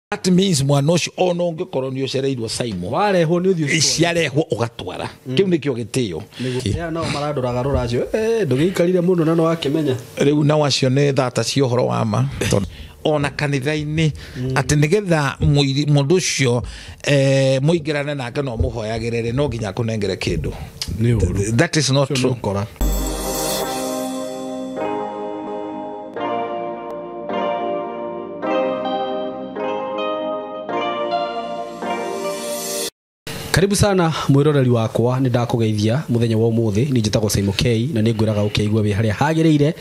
That means mwana ũcio ona ũngĩkorwo nĩ ũcereirwo Saimo warehwo nĩ ũthiĩ ciarehwo ũgatwara kĩu nĩkĩo gĩtĩo. Nĩguo nao marandoraga rũracio ndũgĩikarire mũno na nĩwakĩmenya. Rĩu nao acio nĩ thata cia ũhoro wa ma ona kanitha-inĩ atĩ nĩgetha mũndũ ũcio mũingĩrane nake no mũhoyagĩrĩre no nginya akũnengere kĩndũ. Nĩ ũru. That is not true. Ũkora. Karibu sana mwiroreri wakwa, ni ndakugeithia muthenya wa umuthi. Ni njitagwo Saimo K na ni ngwiraga ukiigua wi haria hagiriire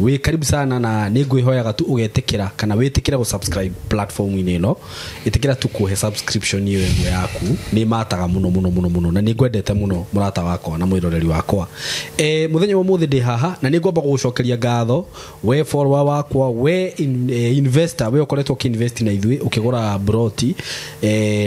wi karibu sana, na ni ngwihoyaga tu ugetikira kana witikira gu subscribe platform ini ino. Itikira tu kuhe subscription iyo ĩmwe yaku ni mataga muno muno muno muno, na ni ngwendete muno murata wakwa na mwiroreri wakwa. Muthenya wa umuthi ndi haha na ni ngwamba gugucokeria ngatho we follower wakwa, we investor, we ukoretwo ukiinvest na ithuĩ ukigura broti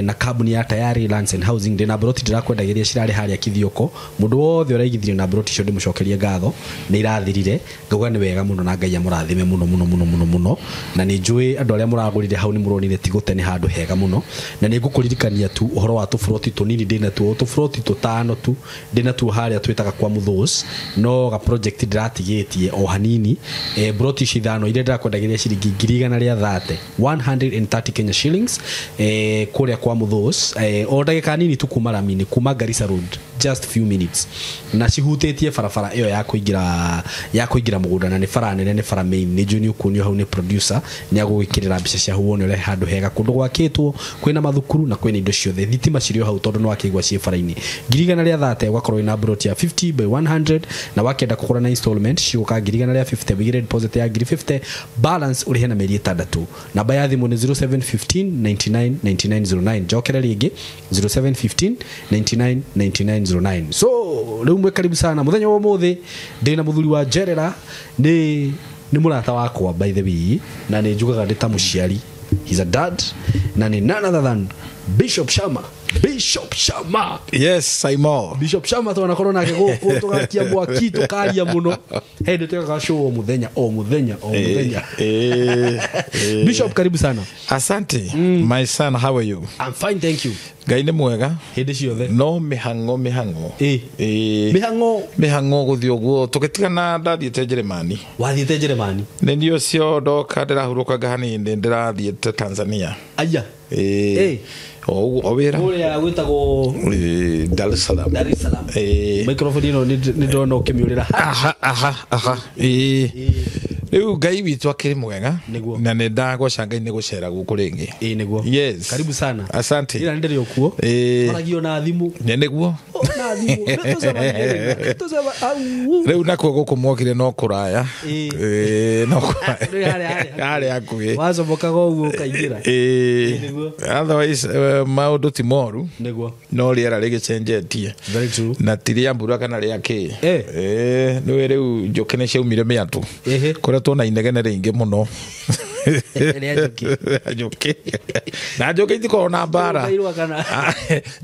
na kambuni ya Tayari Lands and Housing. Ndina broti ndirakwendagĩria cirarĩ harĩa Kithioko. Mũndũ wothe ũraigithirie na broti icio ndĩmũcokerie ngatho, nĩ irathirire. Ngauga nĩ wega mũno na Ngai amũrathime mũno mũno mũno mũno mũno, na nĩ njũĩ andũ arĩa mũragũrire hau nĩ mũronire ti gũte, nĩ handũ hega mũno. Na nĩ ngũkũririkania tu ũhoro wa tũburoti tũnini ndĩna tuo, tũburoti tũtano tu ndĩna tuo harĩa twĩtaga kwa Mũthũs, no ga project ndĩratigĩtie o hanini. Broti ici ithano iria ndĩrakwendagĩria ciringi 130, 130 Kenya shillings, kũrĩa kwa Mũthũs, o ndagĩka nini tu kuma ramini, kuma Garissa Road, just few minutes, na cihutĩtie barabara ĩyo ya kũingĩra mũgũnda, na nĩ bara nene, nĩ bara main. Nĩ njũĩ nĩ ũkuonio hau nĩ producer, nĩ agũgwĩkĩrĩra mbica cia hau wone ũrĩa handũ hega, kũndũ gwakĩtwo, kwĩna mathukuru na kwĩna indo ciothe, thitima cirĩ o hau tondũ nĩ wakĩigua ciĩ bara-inĩ. 130 ũgakorwo wĩna broti ya 50 by 100, na wakĩenda kũgũra na installment cigũka 150, wĩigĩre deposit ya 50, balance ũrĩhe na mĩeri 6. Namba ya thimũ nĩ 0715 99 9909. Njokere rĩngĩ 0715 99 9909. So rĩu mwe karibu sana muthenya wa umuthi. Ndina muthuri wa Njerera, ni murata wakwa by the way, na ni njugaga ndi ta muciari. He's a dad, na ni none other than Bishop Shama. Bishop Shama. Yes, Saimo. Bishop Shama twanakorwo nake guku tugakia mwaki tukaria muno. Hey, nditwekaga show o muthenya o muthenya o muthenya. Bishop, karibu sana. Asante. My son, how are you? I'm fine, thank you. Ngai nĩ mwega hĩndĩ ciothe. No mĩhang'o mĩhang'o. Mĩhang'o gũthiĩ ũguo tũgĩtigana. Ndathiĩte Jeremani. Wathiĩte Jeremani? Nĩ niĩ ũcio ndoka ndĩrahurũkanga hanini, ndĩrathiĩte Tanzania. Aya. O ũguo o wĩra kũrĩa gwĩtagwo Dar es Salaam. Dar es Salaam. Microphone ĩno nĩ ndona ũkĩmĩũrĩra. Aha aha aha. Rĩu Ngai witũ akĩrĩ mwega na nĩ ndagoca Ngai nĩ gũcera gũkũ rĩngĩ. Nĩguo. Yes. Karibu sana. Asante. Ira ndĩrĩ okuo. Maragio na thimũ. Nĩ nĩguo. Na thimũ. Rĩu nakuo gũkũ mwokire no kũraya. No kũraya. Harĩa hakuhĩ. Wacomokaga ũguo ũkaingĩra. Nĩguo. Otherwise maũndũ ti moru. Nĩguo. No rĩera rĩgĩcenjetie. Very true. Na ti rĩa mbura kana rĩa kĩ. Nĩwe rĩu njũkĩ nĩ ciaumire mĩatũ. Kũrĩa tuona inegene rĩingĩ mũno. Njũkĩ. Na njũkĩ itikoragwo na mbara.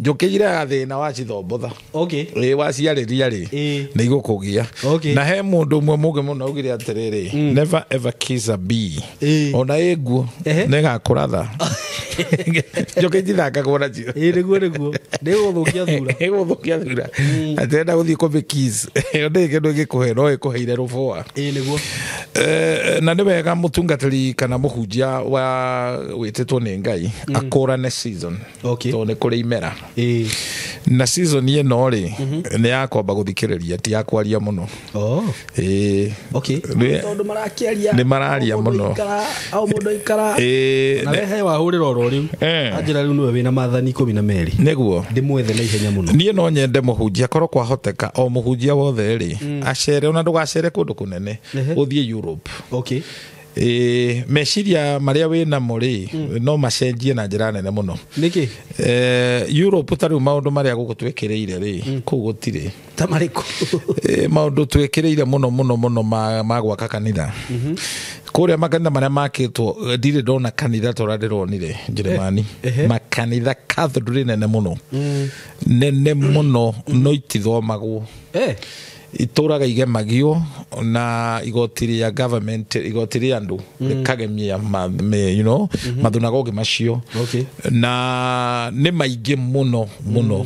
Njũkĩ irehaga thĩna wacithombotha. Okay. Waciarĩria rĩ nĩ igũkũgia. Na he mũndũ ũmwe mũgĩ mũno augire atĩrĩrĩ, never ever kiss a bee. Ona ĩ nguo nĩ ĩgakũratha. Njũkĩ itithakagwo nacio. Nĩguo nĩguo. Nĩ ĩgũthũkia thura. Ĩgũthũkia thura. Atĩrenda gũthiĩ kũmĩ kiss. Ĩyo ndĩrĩ kĩndũ ĩngĩkũhe, no ĩkũheire rũbũa. Nĩguo. Na nĩ wega mũtungatĩri kana mũhunjia wa wĩtĩtwo nĩ Ngai akũrane season. Tondũ nĩ kũrĩ imera. Na season ĩno rĩ nĩ ya kwamba gũthikĩrĩria, ti ya kwaria mũno. Okay. Tondũ marakĩaria. Nĩ mararia mũno. Au mũndũ aikara. Na we he wahũrĩra oro rĩu. Anjĩra rĩu nĩwe wĩna maathani 12. Nĩguo. Ndĩmwethe na ihenya mũno. Niĩ no nyende mũhunjia korwo kwahoteka o mũhunjia wothe rĩ acere, ona ndũgacere kũndũ kũnene, ũthiĩ Europe. Okay. Meciria marĩa wĩ namo rĩ no macenjie na njĩra nene mũno. Nĩkĩ? Europe ta rĩu maũndũ marĩa gũkũ twĩkĩrĩire rĩ kũu gũtirĩ. Ta marĩkũ? Maũndũ twĩkĩrĩire mũno mũno mũno ma gwaka kanitha. Kũrĩa makanitha marĩa makĩtwo ndirĩ ndona kanitha ta ũrĩa ndĩronire Jeremani. Makanitha cathedral nene mũno. Nene mũno no itithomagwo. Itũraga igemagio na igoti rĩa government, igoti rĩa andũ rĩkagemia you know, mathunagogi macio. Na nĩ maingĩ mũno mũno.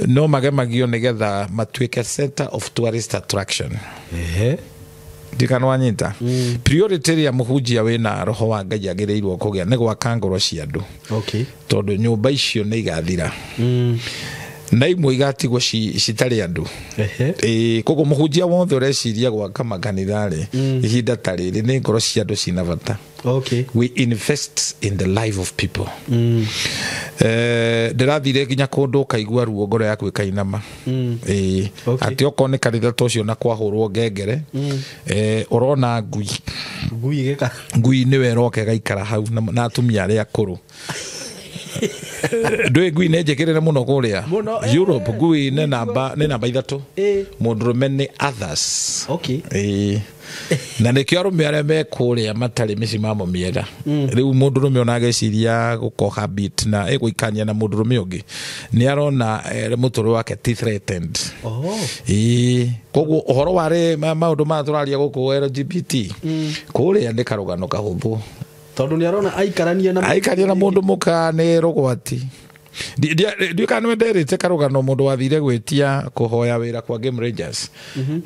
No magemagio nĩgetha matuĩke center of tourist attraction. Ndikanwanyita. Priority ĩrĩa mũhunjia wĩna roho wa Ngai agĩrĩirwo kũgĩa nĩ gwaka ngoro cia andũ. Tondũ nyũmba icio nĩ igathira. Na imwe igatigwo citarĩ andũ. Koguo mũhunjia wothe ũreciria gwaka makanitha rĩ, ihinda ta rĩrĩ nĩ ngoro cia andũ cina bata. We invest in the life of people. Ndĩrathire nginya kũndũ ũkaigua ruo ngoro yaku ĩkainama. Atĩ okorwo nĩ kanitha ta ũcio na kwahũrwo ngengere, ũrona ngui. Ngui nĩwe ĩroka ĩgaikara hau na atumia arĩa akũrũ. Ndũĩ ngui nĩ njĩkĩrĩre mũno kũrĩa Europe. Ngui nĩ namba 3. Mũndũrũme nĩ others. Na nĩkĩo arũme arĩa me kũrĩa matarĩ mĩcimamo mĩega. Rĩu mũndũrũme ona ageciria gũcohabit na ĩgũikania na mũndũrũme ũngĩ, nĩ arona mũtũrĩre wake ti threatened. Koguo ũhoro warĩ maũndũ maya tũraria gũkũ LGBT kũrĩa nĩ karũgano kahũthũ. Tondũ nĩ arona aikarania na mũndũ mũka nĩ rũgwati. Ndiũĩ kana nĩwenderete karũgano mũndũ wathire gwĩtia kũhoya wĩra kwa Game Rangers.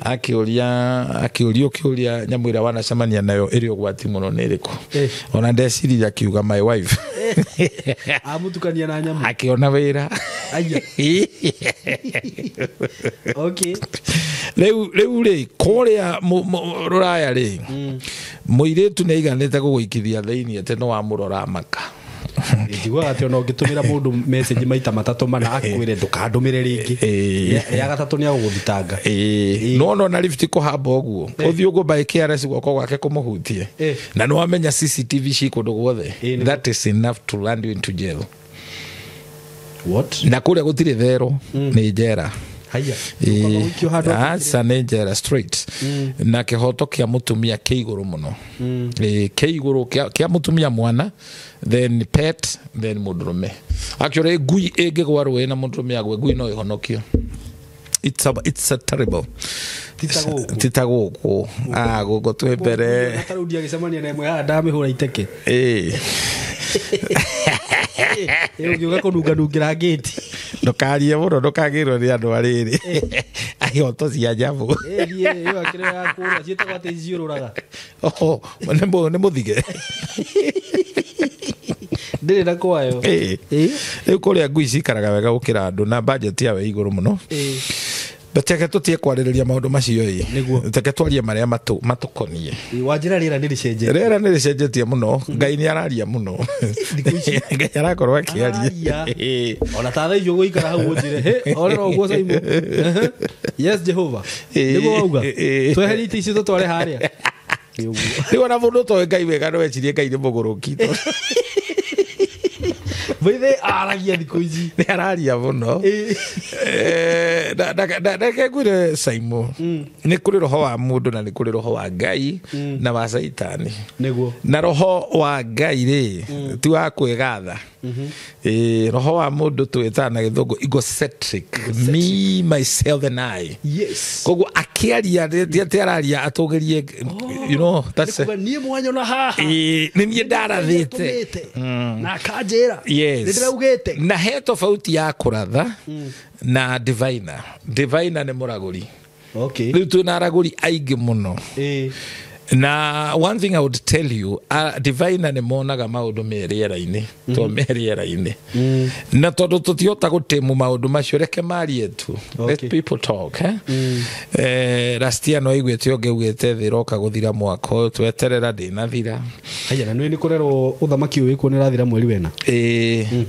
Akĩũrio kĩũria nyamũ ĩrĩa wanacemania nayo ĩrĩ ũgwati mũno nĩ ĩrĩkũ. Ona ndeciririe akiuga my wife. Amũtukania na nyamũ. Akĩona wĩra. Rĩu rĩ kũrĩa rũraya rĩ, mũirĩtu nĩ aiganĩte gũgũikithia thĩinĩ atĩ nĩ wamũrora maka. Njiguaga atĩ ona ũngĩtũmĩra mũndũ message maita matatũ mana akwĩre ndũkandũmĩre rĩngĩ. Ya gatatũ nĩ agũgũthitanga. No no na lift kũhamba ũguo. Ũthiĩ ũguo by KRS guoko gwake kũmũhutie. Na nĩ wamenya CCTV ci kũndũ guothe. That is enough to land you into jail. What? Na kũrĩa gũtirĩ thero, nĩ njera. Aca nĩ njera straight. Na kĩhoto kĩa mũtumia kĩ igũrũ mũno. Kĩ igũrũ kĩa mũtumia mwana, then pet, then mũndũrũme. Actually ngui ĩngĩgwa rũĩ na mũndũrũme agwe, ngui no ĩhonokio. It's a terrible. Tita gũkũ. Gũkũ twĩ mbere. Ta rĩu ndiagĩcemania na ĩmwe haha ndamĩhũra iteke. Ũngĩũka kũnunganungĩra ngĩti. Ndũkarie mũno ndũkagĩrwo nĩ andũ arĩrĩ. Ihoto cia nyamũ. Ĩyo akĩrĩ ya kũũra ciĩtagwo atĩ ciũrũraga. Nĩ mũthige. Ndĩrĩ na kwayo. Rĩu kũrĩa ngui cikaraga wega gũkĩra andũ na budget yao ĩ igũrũ mũno. But teke tũtige kwarĩrĩria maũndũ macio ĩ. Teke twarie marĩa matũkoniĩ. Wanjĩra rĩera nĩ rĩcenjetie. Rĩera nĩ rĩcenjetie mũno. Ngai nĩ araria mũno. Ngai arakorwo akĩaria. Ona ta thaa icio ũgũikara hau ũnjĩre, hĩ, orera ũguo Simon. Yes Jehovah. Nĩguo wauga. Tweherie itĩ icio tũtware harĩa. Rĩu ona mũndũ ũtoĩ Ngai wega no ecirie Ngai nĩ mũgũrũki. Baithe aragia thikũ ici. Nĩ araria mũno. Reke ngwĩre Simon, nĩ kũrĩ roho wa mũndũ na nĩ kũrĩ roho wa Ngai na wa Caitani. Nĩguo. Na roho wa Ngai rĩ, ti wa kwĩgatha. Roho wa mũndũ twĩtaga na gĩthũngũ egocentric. Me, myself and I. Yes. Koguo akĩaria ti atĩ araria atũgĩrie, you know, that's Nĩ kuga niĩ mwanyona haha. Nĩ niĩ ndarathĩte. Na akanjĩra. Yes. Nĩ ndĩraugĩte. Na he tofauti ya kũratha na diviner. Diviner nĩ mũragũri. Rĩu twĩna aragũri aingĩ mũno. Na one thing I would tell you, diviner nĩ monaga maũndũ me rĩera-inĩ, to me rĩera-inĩ. Na tondũ tũtihota gũtĩmũ maũndũ macio, reke marie tu. Let people talk. Last year no aiguĩte ũngĩ augĩte thĩ ĩroka gũthira mwaka ũyũ, tweterera ndĩnathira. Haya, na nĩ kũrerwo ũthamaki ũyũ wĩkuo nĩ ũrathira mweri wena.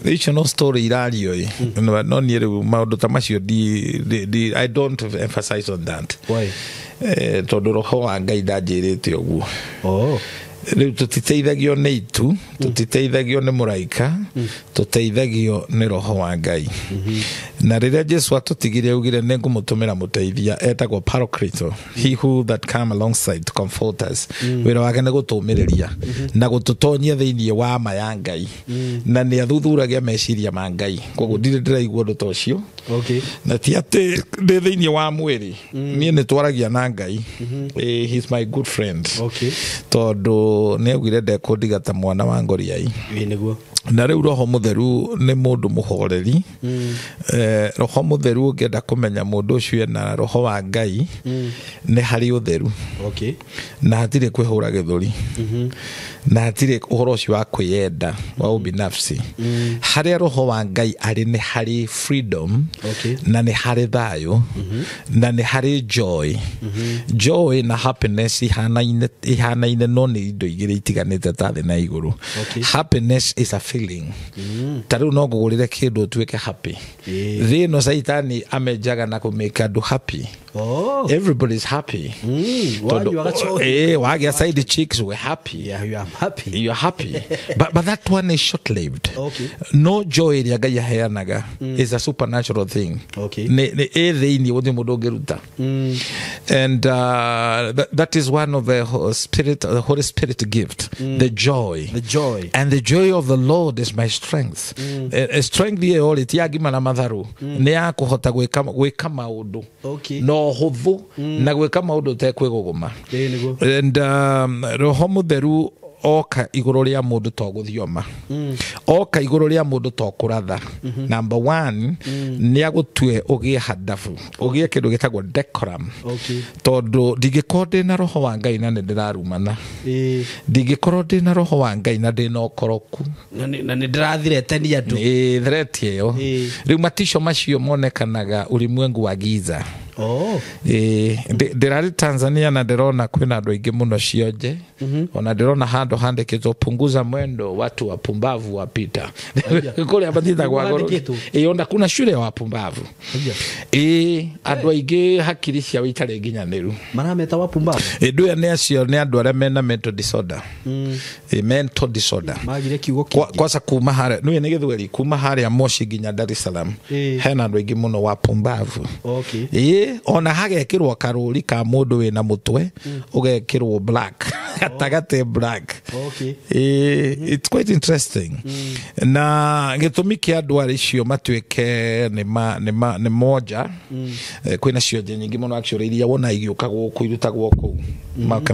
Icio no story irario ĩ. No niĩ rĩu maũndũ ta macio I don't emphasize on that. Why? Tondũ roho wa Ngai ndanjĩrĩte ũguo. Rĩu tũtiteithagio nĩ itu, tũtiteithagio nĩ mũraika, tũteithagio nĩ roho wa Ngai. Na rĩrĩa Jesu atũtigire augire nĩ ngũmũtũmĩra mũteithia etagwo Paracleto, he who that come alongside to comfort us. Wĩra wake nĩ gũtũmĩrĩria na gũtũtonyia thĩinĩ wa ma ya Ngai, na nĩ athuthuragia meciria ma Ngai. Koguo ndirĩ ndĩraigua ũndũ ta ũcio. Na ti atĩ ndĩ thĩinĩ wa mwĩrĩ, niĩ nĩ twaragia na Ngai. He's my good friend. Tondũ nĩ augire ndekũndiga ta mwana wa ngoriai. Nĩguo. Na rĩu Roho Mũtheru nĩ mũndũ mũhoreri. Roho Mũtheru ũngĩenda kũmenya mũndũ ũcio ena Roho wa Ngai, nĩ harĩ ũtheru. Na hatirĩ kwĩhũra gĩthũri. Na hatirĩ ũhoro ũcio wa kwĩyenda wa ubinafsi. Harĩa Roho wa Ngai arĩ nĩ harĩ freedom, na nĩ harĩ thayũ, na nĩ harĩ joy. Joy na happiness ihanaine no nĩ indo igĩrĩ itiganĩte ta thĩ na igũrũ. Happiness is a feeling. Ta rĩu no ngũgũrĩre kĩndũ ũtuĩke happy. Thĩ ĩno Caitani amenjaga na kũmĩka andũ happy. Everybody's happy. Wagĩa side chicks, we're happy. Yeah, you are happy. You're happy. But that one is short-lived. No joy ĩrĩa Ngai aheanaga is a supernatural thing. Nĩ ĩ thĩinĩ gũtirĩ mũndũ ũngĩruta. And that is one of the spirit, the Holy Spirit gift, the joy. The joy. And the joy of the Lord is my strength. Strength ĩyo rĩ ti ya ngima na matharũ, nĩ ya kũhota gwĩka maũndũ no hũthũ na gwĩka maũndũ ũtekwĩgũgũma. And Roho Mũtheru oka igũrũ rĩa mũndũ to gũthioma, oka igũrũ rĩa mũndũ to kũratha. Number one, nĩ agũtue ũgĩe handabu, ũgĩe kĩndũ gĩtagwo decorum. Tondũ ndingĩkorwo ndĩna Roho wa Ngai na nĩ ndĩrarumana, ndingĩkorwo ndĩna Roho wa Ngai na ndĩna ũkoroku, na nĩ ndĩrathiretania andũ. Ĩ threat ĩyo. Rĩu matico macio monekanaga ulimwengu wa giza. Ndĩrarĩ Tanzania na ndĩrona kwĩna andũ aingĩ mũno cionje. Ona ndĩrona handũ handĩkĩtwo punguza mwendo watu wapumbavu wapita. Kũrĩa mathiĩte gwa goro. Ona kuna shule ya wapumbavu. Andũ aingĩ hakiri ciao itarĩ nginyanĩru. Marameta wapumbavu. Ndũ aya nĩ acio nĩ andũ arĩa mena mental disorder. Mental disorder. Magire kiugo kwanza kuma harĩa nĩ nĩ gĩthweri kuma harĩa Moshi nginya Dar es Salaam. Hena andũ aingĩ mũno wapumbavu. Ona hagekĩrwo karũri ka mũndũ wĩna mũtwe, ũgekĩrwo black. Gatagatĩ black. It's quite interesting. Na gĩtũmi kĩa andũ acio matuĩke nĩ moja, kwĩna cionje nyingĩ mũno actually iria wona igĩũka gũkũ irutagwo kũu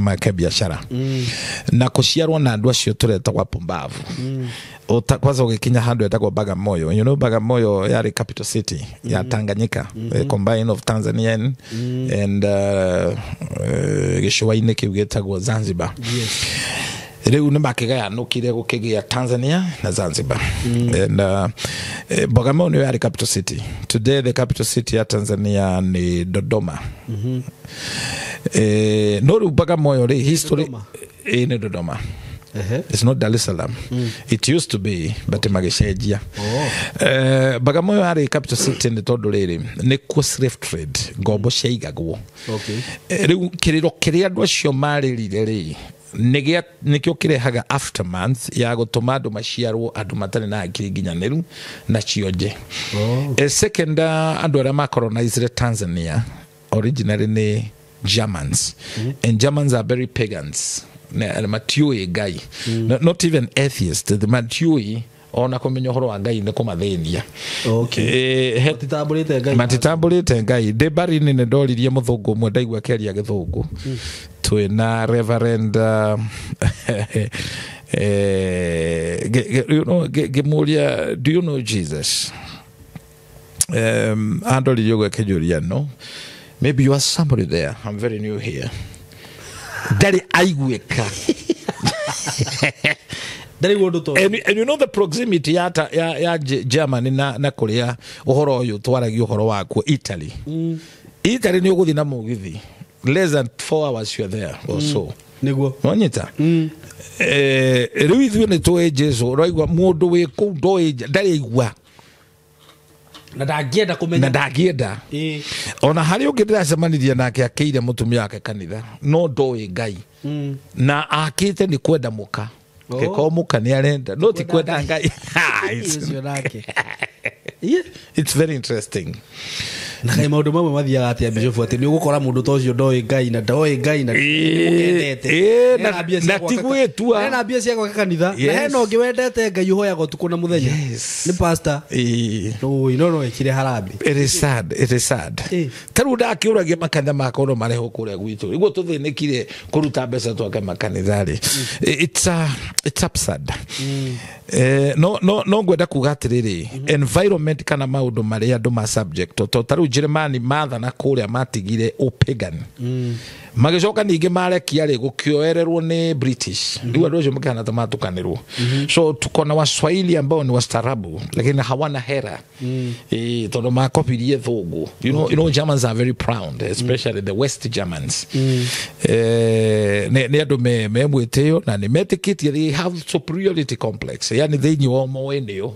make biacara. Na kũciarwo na andũ acio tũretagwo wapumbavu. Kwanza ũgĩkinya handũ etagwo Bagamoyo. You know Bagamoyo yarĩ capital city ya Tanganyika, combine of Tanzanian and gĩcũa-inĩ kĩu gĩtagwo Zanzibar. Rĩu nĩ makĩgayanũkire gũkĩgĩa Tanzania na Zanzibar. And Bagamoyo nĩyo yarĩ capital city. Today the capital city ya Tanzania nĩ Dodoma. No rĩu Bagamoyo rĩ history nĩ Dodoma. It's not Dar es Salaam. It used to be, but magĩcenjia. Bagamoyo yarĩ capital city nĩ tondũ rĩrĩ nĩkuo slave trade ngombo ciaigagwo. Rĩu kĩrĩro kĩrĩa andũ acio marĩrire rĩ nĩkĩo kĩrehaga aftermath ya gũtũma andũ maciarwo andũ matarĩ na hakiri nginyanĩru na cionje. Second, andũ arĩa macolonized Tanzania originally nĩ Germans. And Germans are very pagans. Matiũĩ Ngai. Not even atheist, matiũĩ ona kũmenya ũhoro wa Ngai nĩ kũmathĩnia. Matitambũrĩte Ngai. Matitambũrĩte Ngai. Ndĩ Berlin nĩ ndoririe mũthũngũ ũmwe ndaigua akĩaria gĩthũngũ. Twĩna Reverend ngĩmũria, do you know Jesus? Andoririe ũguo akĩnjũria, no. Maybe you are somebody there. I'm very new here. Ndarĩ aiguĩka. And you know the proximity ya Germany na kũrĩa ũhoro ũyũ twaragia ũhoro wakuo Italy. Italy nĩ ũgũthiĩ na mũgithi less than 4 hours you are there or so. Nĩguo. Wanyita? Rĩu ithuĩ nĩ tũĩ Jesu, ũraigua mũndũ wĩ kũu ndoĩ ndarĩ aigua. Na ndangĩenda kũmenya. Na ndangĩenda. Ona harĩ ũngĩ ndĩracemanirie nake akĩire mũtumia wake kanitha, no ndoĩ Ngai. Na akĩte nĩ kwenda mũka. Gĩkorwo mũka nĩ arenda, no ti kwenda Ngai. Ũcio nake. It's very interesting. Na kaĩ maũndũ mamwe mathiaga atĩa bishop atĩ nĩ ũgũkora mũndũ ta ũcio ndoĩ Ngai na ndoĩ Ngai na nĩmũkendete. Hena mbia cia na gwaka ti gwĩtua. Hena mbia cia gwaka kanitha. Na hena ũngĩ wendete Ngai ũhoyaga ũtukũ na mũthenya. Nĩ pastor. Ũĩ, no ekire harambee. It is sad, it is sad. Ta rĩu ndakĩũragia makanitha makorwo marehwo kũrĩa gwitũ nĩguo tũthĩnĩkire kũruta mbeca twake makanitha rĩ. It's absurd. No ngwenda kuga atĩrĩrĩ, environment kana maũndũ marĩa andũ ma subject to ta rĩu Jeremani mathana kũrĩa matigire ũpagan. Magĩcoka ningĩ marekia rĩ gũkĩoererwo nĩ British. Rĩu andũ acio makĩhana ta matukanĩrwo. So tuko na Waswahili ambao ni wastaarabu lakini hawana hera. Tondũ makopirie thũngũ. You know Germans are very proud, especially the West Germans. Nĩ andũ me mwĩtĩo na nĩ metĩkĩtie they have superiority complex. Yani thĩinĩ wao moĩ nĩo.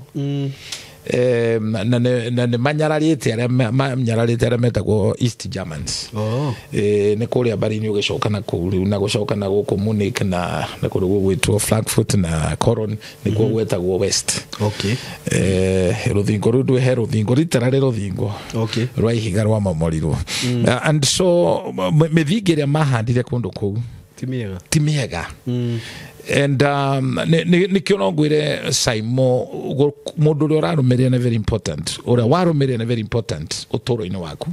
Na nĩ manyararĩte arĩa manyararĩte arĩa metagwo East Germans. Nĩ kũrĩa Berlin ũgĩcoka na kũu rĩu na gũcoka na gũkũ Munich na kũndũ gũgwĩtwo Frankfurt na Cologne nĩkuo gwetagwo West. Rũthingo rũu he rũthingo literally rũthingo rwa ihiga rwa momorirwo. And so mĩthingi ĩrĩa mahandire kũndũ kũu ti mĩega. And nĩkĩo no ngwĩre Saimo, mũndũ ũrĩa ũrarũmĩrĩra nĩ very important, ũrĩa warũmĩrĩra nĩ very important ũtũũro-inĩ waku.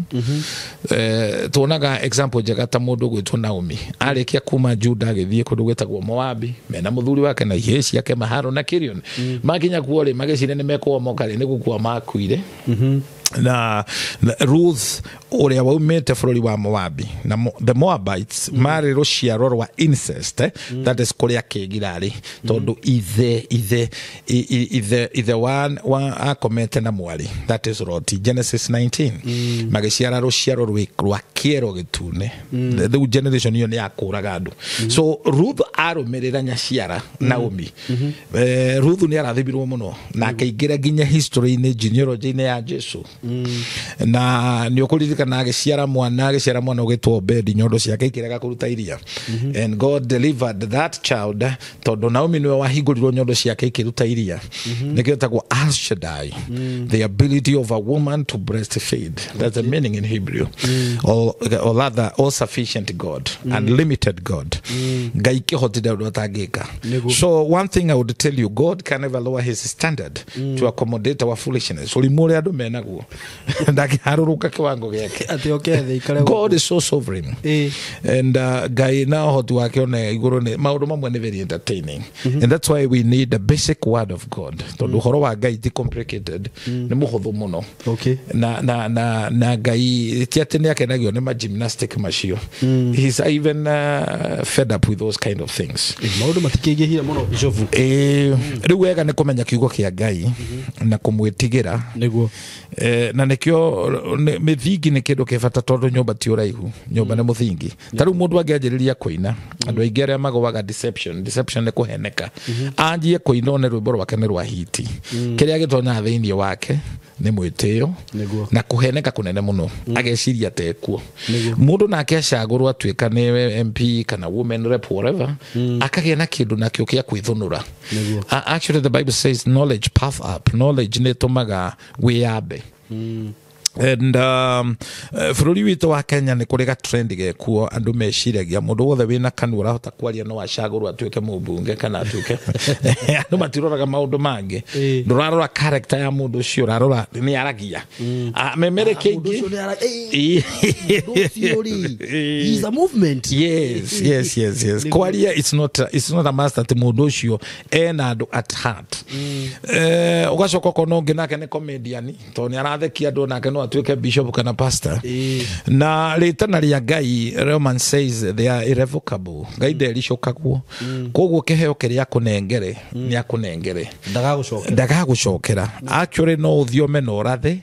Tuonaga example njega ta mũndũ ũgwĩtwo Naomi arĩkia kuma Juda agĩthiĩ kũndũ gwĩtagwo Moabi mena mũthuri wake na ihĩĩ ciake Maharo na Kirion. Makinya kuo rĩ magĩciria nĩ mekũomoka rĩ nĩ gũkua makuire. Na Ruth ũrĩa waumĩte bũrũri wa Moabi na the Moabites marĩ rũciaro rwa incest, that is kũrĩa kĩngirarĩ tondũ ithe wa akomete na mwarĩ, that is Loti, Genesis 19. Magĩciara rũciaro rwa kĩero gĩtune. Rĩu generation ĩyo nĩ yakũraga andũ. So Ruth arũmĩrĩra nyaciara Naomi. Ruth nĩ arathimirwo mũno na akĩingĩra nginya history-inĩ, genealogy-inĩ ya Jesu. Na nĩ ũkũririkana agĩciara mwana ũgĩtwo Obedi, nyondo ciake ikĩrega kũruta iria. And God delivered that child tondũ Naomi nĩwe wahingũrirwo nyondo ciake ikĩruta iria. Nĩkĩo ĩtagwo Al Shaddai, the ability of a woman to breastfeed. That's the meaning in Hebrew. Or rather, all sufficient God, unlimited God. Ngai kĩhotithia ũndũ atangĩka. So one thing I would tell you, God can never lower his standard to accommodate our foolishness. Ũrimũ ũrĩa andũ menaguo ndangĩharũrũka kĩwango gĩake. God is so sovereign. And Ngai na ũhoti wake ona igũrũ nĩ maũndũ mamwe nĩ very entertaining. And that's why we need the basic word of God. Tondũ ũhoro wa Ngai ti complicated, nĩ mũhũthũ mũno. Na Ngai ti atĩ nĩ akenagio nĩ ma gymnastic macio. He's even fed up with those kind of things. Maũndũ matikĩingĩhire mũno Bishop. Rĩu wega nĩ kũmenya kiugo kĩa Ngai na kũmwĩtigĩra. Nĩguo. Na nĩkĩo mĩthingi nĩ kĩndũ kĩ bata tondũ nyũmba ti ũraihu, nyũmba nĩ mũthingi. Ta rĩu mũndũ angĩanjĩrĩria kũina, andũ aingĩ arĩa magũaga deception nĩ kũheneka. Anjie kũina one rwĩmbo rwake nĩ rwa hiti. Kĩrĩa gĩtonyaga thĩinĩ wake nĩ mwĩtĩo na kũheneka kũnene mũno, ageciria tekuo. Mũndũ nake acagũrwo atuĩka nĩ MP kana woman rep whatever, akagĩa na kĩndũ nakĩo kĩa kwĩthũnũra. Actually the Bible says knowledge puff up, knowledge nĩ ĩtũmaga wĩyambe. And bũrũri witũ wa Kenya nĩ kũrĩ ga trend gekuo andũ meciragia mũndũ wothe wĩna kanua ũrahota kwaria no acagũrwo atuĩke mũmbunge kana atuĩke andũ matiroraga maũndũ mangĩ. Ndũrarora character ya mũndũ ũcio, ũrarora nĩ aragia memere kĩingĩ. He's a movement. Yes. Kwaria it's not a master atĩ mũndũ ũcio ena andũ at heart. Ũgacoka ũkona ũngĩ nake nĩ comedian tondũ nĩ arathekia andũ nake no atuĩke bishop kana pastor. Na rĩtana rĩa Ngai, Romans says they are irrevocable. Ngai ndericũkagwo. Koguo kĩheo kĩrĩa akũnengere nĩ akũnengere, ndagagũcokera. Actually no ũthiome na ũrathe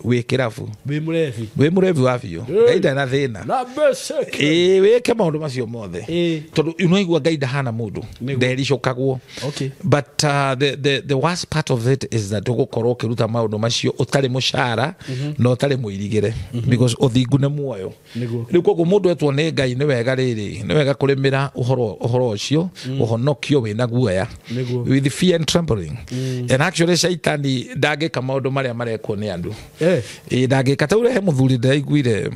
Wĩ kĩrabu. Wĩ mũrebi. Wĩ mũrebi wa biũ. Ngai ndarĩ na thĩna. Na mbeca. Ĩĩ, wĩke maũndũ macio mothe. Ĩĩ. Tondũ ũnaigua Ngai ndahana mũndũ. Nĩguo. Ndericũkagwo. Okay. But the worst part of it is that ũgũkorwo ũkĩruta maũndũ macio ũtarĩ mũcara na ũtarĩ mũirigĩre, because ũthingu nĩ muoyo. Nĩguo. Rĩu koguo mũndũ etwo nĩ Ngai, nĩ wega rĩrĩ, nĩ wega kũrĩmĩra ũhoro ũcio, ũhonokio wĩna guoya. Nĩguo. With fear and trembling. And actually Shaitani ndangĩka maũndũ marĩa marekwo nĩ andũ. Ĩĩ, ndangĩka. Ta ũrehe mũthuri ndĩraiguire,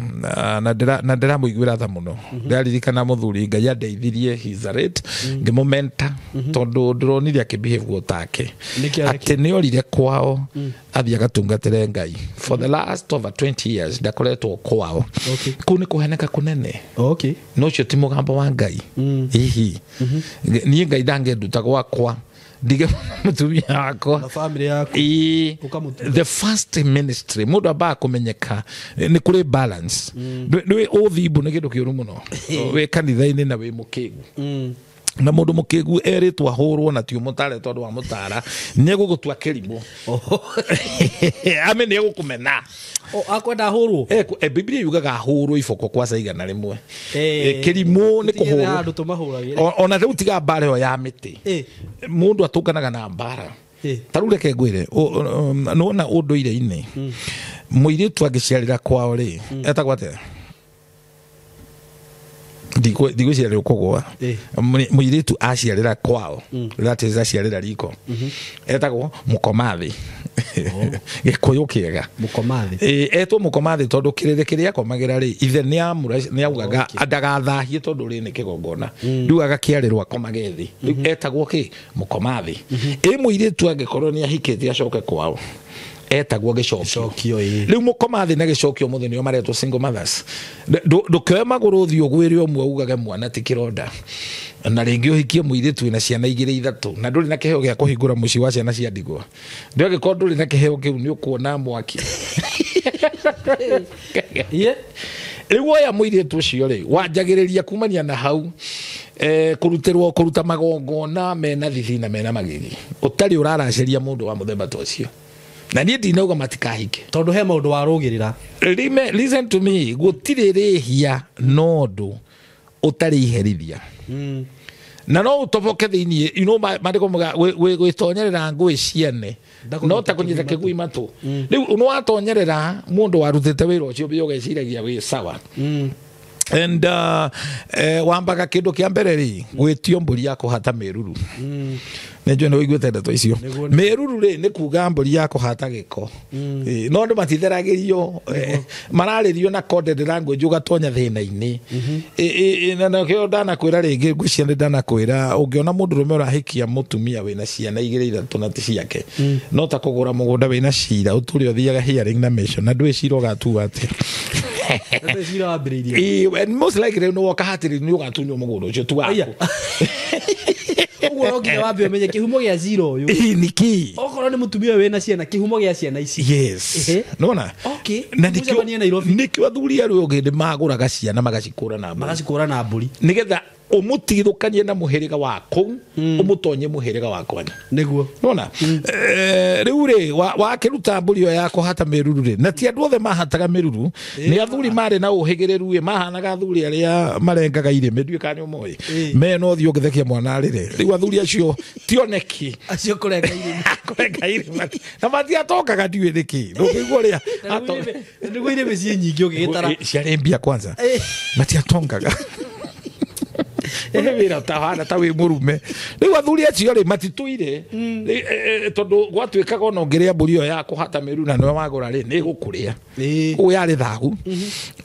na ndĩramũiguĩra tha mũno. Ndĩraririkana mũthuri Ngai andeithirie, he's a late, ngĩmũmenta tondũ ndĩronire akĩbehave take. Nĩkĩ Atĩ nĩ orire kwao athiĩ agatungatĩre Ngai for the last over 20 years, ndakoretwo kwao. Kũu nĩ kũheneka kũnene. No ũcio ti mũgambo wa Ngai. Hihi niĩ Ngai ndangĩnduta gwakwa ndige mũtumia wakwa Na family yaku. Ĩĩ. Ũkamũtuga. The first ministry mũndũ ambaga kũmenyeka nĩ kũrĩ balance. Nĩ ũthimbu nĩ kĩndũ kĩũru mũno wĩ kanitha-inĩ na wĩ mũkĩgu, na mũndũ mũkĩgu erĩtwo ahũrwo na ti ũmũtare, tondũ wa mũtara nĩ egũgũtua kĩrimũ, ame nĩ egũkũmena. O akwenda hũrwo. Biblia yugaga ahũrwo iboko kwaca 100. Kĩrimũ nĩ Tũtigĩre kũhũrwo. Handũ tũmahũragĩre. Ona rĩu tiga mbara ĩyo ya mĩtĩ, mũndũ atũnganaga na mbara. Ta rĩu reke ngwĩre, nĩwona ũndũire-inĩ mũirĩtu angĩciarĩra kwao rĩ, etagwo atĩa? Ndigwĩciria nĩ ũkũgũa. Mũirĩtu aciarĩra kwao, that is aciarĩra riko, etagwo mũkomathĩ, Gĩkũyũ kĩega. Mũkomathĩ. Ĩĩ, etwo mũkomathĩ tondũ kĩrĩrĩ kĩrĩa akomagĩra rĩ, ithe nĩ augaga ndagathahie tondũ rĩ nĩ kĩgongona, rĩu agakĩarĩrwo akomage thĩ, rĩu etagwo kĩ? Mũkomathĩ. Ĩ mũirĩtu angĩkorwo nĩ ahikĩte acoke kwao, etagwo gĩcokio. Gĩcokio, ĩĩ. Rĩu mũkomathĩ na gĩcokio mũthĩ nĩo maretwo single mothers. Ndũkĩoe magũrũ ũthiĩ ũgwĩre ũmwe ugage mwana ti kĩronda, na rĩngĩ ũhikie mũirĩtu wĩna ciana igĩrĩ ithatũ na ndũrĩ na kĩheo gĩa kũhingũra mũciĩ wa ciana cia ndigwa. Ndĩ angĩkorwo ndũrĩ na kĩheo kĩu, nĩ ũkuona mwaki. Iye. Rĩu woya mũirĩtu ũcio rĩ, wanjagĩrĩria kumania na hau, kũrutĩrwo kũruta magongona mena thithi na mena magigi, ũtarĩ ũraracĩria mũndũ wa mũthemba ta ũcio, na niĩ ndinauga matikahike. Tondũ he maũndũ warũgĩrĩra. Listen to me, gũtirĩ rĩhia no ũndũ ũtarĩ iherithia. Na no ũtoboke thĩiniĩ, you know, maandĩko mauga, gwĩtonyerera ngũĩ ciene Ndakũnyita no ta kũnyita kĩgui kĩgui matũ. Rĩu nĩ watonyerera mũndũ warutĩte wĩra ũcio mbia ũgeciragia wĩ sawa. And wambaga kĩndũ kĩa mbere rĩ, gwĩtio mbũri ya kũhata mĩruru. Nĩ njũĩ nĩ ũiguĩte ndeto icio. Nĩguo. Mĩruru rĩ, nĩ kuga mbũri ya kũhata gĩko. Ĩĩ, no andũ matitheragĩrio, mararĩrio na coded language ũgatonya thĩna-inĩ. Ĩ, na nakĩo ndanakwĩra rĩngĩ, ngwĩciria nĩ ndanakwĩra, ũngĩona mũndũrũme ũrahikia mũtumia wĩna ciana igĩrĩ ithatũ na ti ciake, no ta kũgũra mũgũnda wĩna cira, ũtũre ũthiaga hearing na mission na ndwĩ cira ũgatua atĩa. Ndeto cira wambĩrĩirie. Ĩĩ, and most likely nĩ woka hatĩrĩ nĩ ũgatunywo mũgũnda ũcio tu waku. Aya. Ũguo no nginya wambe ũmenye kĩhumo gĩa cira ũyũ. Ĩĩ, nĩkĩ? Okorwo nĩ mũtumia wĩna ciana, kĩhumo gĩa ciana ici. Yes. Ehe. Nona? Na nĩkĩo Mũcemanie Nairobi. nĩkĩo athuri arĩa ũngĩ magũraga ciana magacikũra na mbũri. Magacikũra na mbũri. Nĩgetha ũmũtigithũkanie na mũhĩrĩga wa kũu, ũmũtonye mũhĩrĩga wa kwanyu. Nĩguo. Nona? Rĩu rĩ, wakĩruta mbũri ĩyo ya kũhata mĩruru rĩ, na ti andũ othe mahataga mĩruru, nĩ athuri marĩ na ũhĩgĩrĩru ĩ, mahanaga athuri arĩa marengaga irĩmĩ, ndiũĩ kana nĩ ũmoĩ. Me no ũthiĩ ũngĩthekia mwana arĩre. Rĩu athuri acio tioneki. Acio kũrenga irĩmĩ. Kũrenga irĩmĩ. Na matiatongaga ndiũĩ nĩkĩ. Ndũngĩigua ũrĩa Nĩguo irĩmĩ ciĩ nyingĩ ũgĩgĩtara. Ciarĩ mbia kwanza. Matiatongaga. Nĩ wĩra ũtahana ta wĩ mũrume. Rĩu athuri acio rĩ, matitũire. Tondũ gwatuĩkaga ona ũngĩrĩa mbũri ĩyo ya kũhata mĩru na nĩwe wagũra rĩ, nĩ ĩgũkũrĩa. Ũũ yarĩ thahu.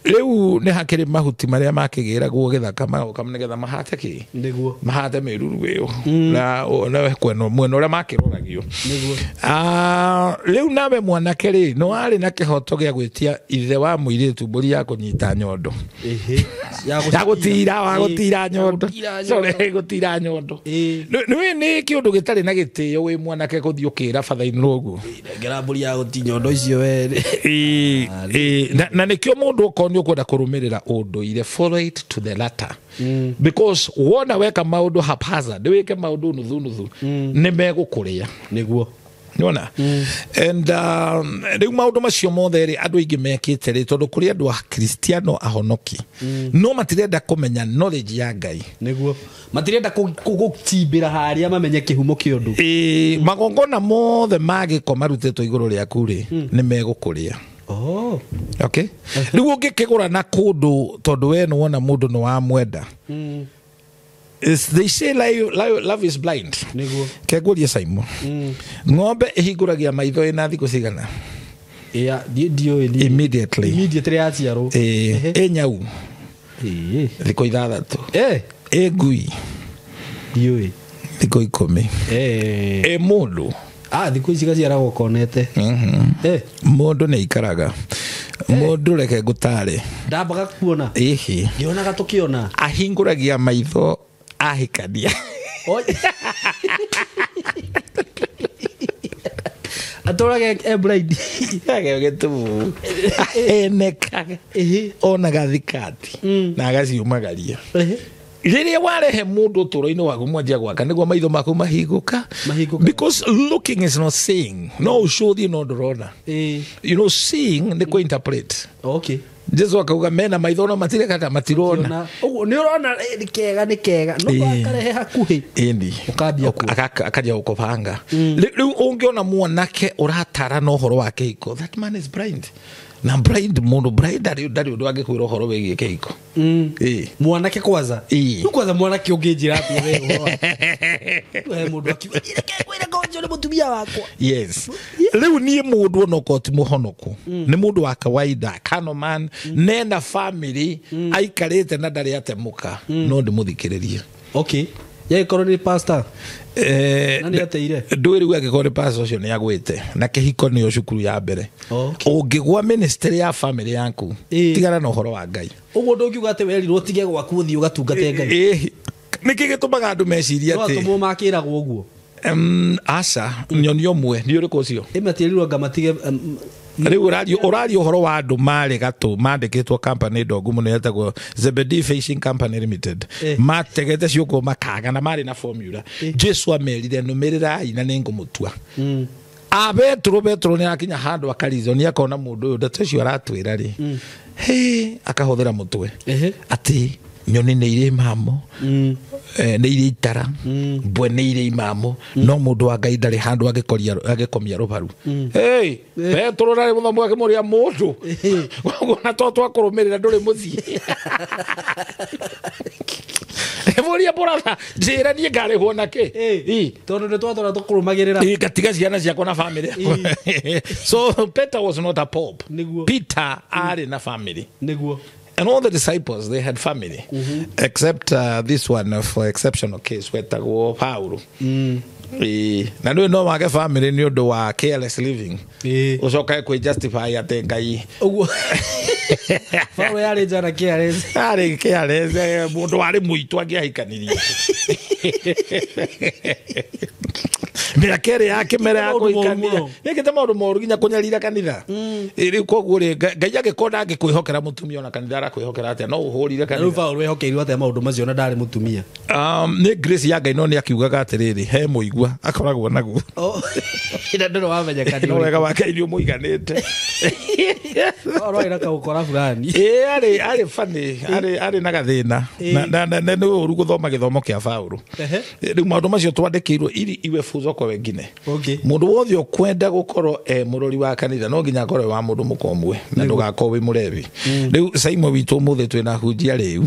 Rĩu nĩ hakĩrĩ mahuti marĩa makĩgĩragwo gĩthaka magoka nĩgetha mahate kĩ? Nĩguo. Mahate mĩruru ĩyo. Na na mwena ũrĩa makĩroragio. Nĩguo. Rĩu nawe mwanake rĩ, nĩ warĩ na kĩhoto gĩa gwĩtia ithe wa mũirĩtu mbũri ya kũnyita nyondo. Ehe. Ya gũtira, wa gũtira nyondo. Gũtira nyondo. Sorry, gũtira nyondo. Nĩ nĩ kĩũndũ gĩtarĩ na gĩtĩo wĩ mwanake gũthiĩ ũkĩra batha-inĩ ũguo. Nengera mbũri ya gũti nyondo icio we. Ĩĩ, ĩĩ, na nĩkĩo mũndũ okorwo nĩ ũkwenda kũrũmĩrĩra ũndũire, follow it to the latter. Because wona weka maũndũ haphazard, wĩke maũndũ nuthu nuthu, nĩ megũkũrĩa. Nĩguo. Nĩwona? And rĩu maũndũ macio mothe rĩ andũ aingĩ mekĩte rĩ tondũ kũrĩ andũ a Kristiano ahonoki no matirenda kũmenya knowledge ya Ngai. Nĩguo matirenda gũtimbĩra harĩa mamenye kĩhumo kĩa ũndũ. Magongona mothe ma gĩko marutĩtwo igũrũ rĩaku rĩ nĩ megũkũrĩa. Oh. Okay. Rĩu ũngĩkĩgũra na kũndũ tondũ we nĩwona mũndũ nĩ wamwenda. They say love is blind. Nĩguo. Kengurie Simon. Ng'ombe ĩhingũragia maitho ĩna thikũ cigana? Yeah, ndiũĩ. Immediately. Immediately yaciarwo. Ĩ nyau. Thikũ 6. Ĩ ngui. Ndiũĩ. Thikũ 10. Ĩ mũndũ. Thikũ ici gaciaragwo konete. Mũndũ nĩ aikaraga. Mũndũ reke ngũtare. Ndambaga kuona. Ĩhĩ. Ngĩonaga tũkĩona. Ahingũragia maitho ahikania. Atũraga e blind. Ageo gĩtubu. Ahenekaga. Onaga thikati. Na agaciumagaria. Rĩrĩa warehe mũndũ ũtũũro-inĩ waku mwanjia gwaka nĩguo maitho maku mahingũka. Because looking is not seeing. No ũcũthie no ndũrona. You know, seeing nĩ kũ interpret. Okay. Jesu akauga mena maitho no matirĩ kata matirona. Ũguo nĩ ũrona nĩ kega nĩ kega no akarehe hakuhĩ. Ĩni. Ũkambia akambia gũkũbanga. Rĩu ũngĩona mwanake ũratara na ũhoro wa kĩhiko, that man is blind. Na blind mũndũ blind ndarĩ ũndũ angĩkwĩra ũhoro wĩgiĩ kĩhiko. Mwanake kwanza. Rĩu kwanza mwanake ũngĩnjĩra atĩa we ũhoro wa we mũndũ akiuga reke ngwĩre ngonjo nĩ mũtumia wakwa. Yes. Rĩu niĩ mũndũ onokorwo ti mũhonoku nĩ mũndũ wa kawaida kano man nena family aikarĩte na ndarĩ atemũka no ndĩmũthikĩrĩrie. Okay. Yagĩkorwo nĩ pastor. Na nĩ ateire. Ndũĩ rĩu angĩkorwo nĩ pastor ũcio nĩ agwĩte na kĩhiko nĩyo cukuru ya mbere. Ũngĩgwa ministry ya family yaku tigana na ũhoro wa Ngai. Ũguo ndũngiuga atĩ werirwo ũtige gwaku ũthiĩ ũgatungate Ngai. Nĩkĩ gĩtũmaga andũ mecirie atĩ no atũmwo makĩragwo ũguo? Aca nyoni ũmwe nĩ ũrĩkũ ũcio? Ĩmatierirwo anga matige. Rĩu ũraria ũhoro wa andũ marĩ gatũ mandĩkĩtwo company ndongu mũno yetagwo Zebedee Fishing Company Limited. Mategete ciũngũ makaga na marĩ na formula. Jesu amerire nũmĩrĩrai na nĩngũmũtua. A Petro nĩ akinya handũ akarizo nĩ akona mũndũ ũyũ ndeto icio aratwĩra rĩ. Hĩ akahũthĩra mũtwe. Atĩ nyoni nĩ irĩ mamo, nĩ irĩ itara, mbwe nĩ irĩ imamo, no mũndũ wa Ngai ndarĩ handũ angĩkomia rũbaru. Hey, Petro ndarĩ mũthomu akĩmũria mũndũ. Ona to twakũrũmĩrĩra ndũrĩ mũciĩ. Mũria brother, njĩra niĩ ngarĩhwo na kĩ? Tondũ nĩ twatũra tũkũrũmagĩrĩra. Ngatiga ciana ciakwa na family. So Peter was not a pope. Peter arĩ na family. Nĩguo. And all the disciples, they had family. Except this one, for exceptional case, wetagwo Paulo. Na nĩ no wage family nĩ ũndũ wa careless living. Ũcoke kwĩ justify atĩ Ngai. Ũguo. Paulo yarĩ njana careless. Yarĩ careless, mũndũ warĩ mũitũ angĩahikanirie. Mĩaka ĩrĩ ya kĩmera ya kũhikania. Nĩkĩte maũndũ moru nginya kũnyarira kanitha. Rĩu koguo rĩ Ngai angĩkorwo ndangĩkwĩhokera mũtumia ona kanitha arakwĩhokera atĩa no ũhũrire kanitha. Rĩu Paulo ehokeirwo atĩa maũndũ macio na ndarĩ mũtumia? Nĩ grace ya Ngai no nĩ akiugaga atĩrĩrĩ he mũigua akoragwo naguo. Ina ndũrĩ wamenya kanitha. No wega wa Ngai nĩ ũmũiganĩte. Paulo arĩ na kaũkora fulani. Arĩ funny, arĩ na gathĩna. Na nĩ ũru gũthoma gĩthomo kĩa Paulo. Rĩu maũndũ macio twandĩkĩirwo ili iwe funzo kwa wengine. Mũndũ wothe ũkwenda gũkorwo e mũrori wa kanitha no nginya akorwo wa mũndũ mũkomwe na ndũgakorwo wĩ mũrebi. Rĩu Simon witũ ũmũthĩ twĩna hunjia rĩu.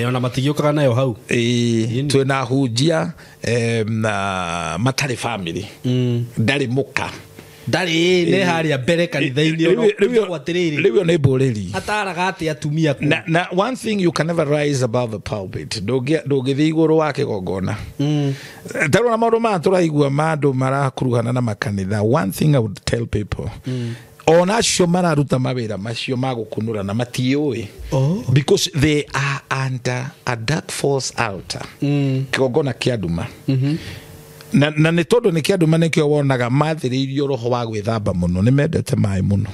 Ona matigĩũkaga nayo hau. Twĩna hunjia na matarĩ family. Ndarĩ mũka. Ndarĩ nĩ harĩa mbere kanitha-inĩ rĩu nĩ mbũrĩri. Ataraga atĩ atumia kũ. Na one thing you can never rise above the pulpit. Ndũngĩthiĩ igũrũ wa kĩgongona. Tarora maũndũ maya tũraigua ma andũ marakuruhana na makanitha. One thing I would tell people. Ona acio mararuta mawĩra macio ma gũkunũra na matiũĩ. Because they are under a dark force altar. Kĩgongona kĩa nduma. Na nĩ tondũ nĩkĩ andũ manĩkĩo wonaga mathĩrĩirio roho wa gwĩthamba mũno, nĩ mendete maĩ mũno.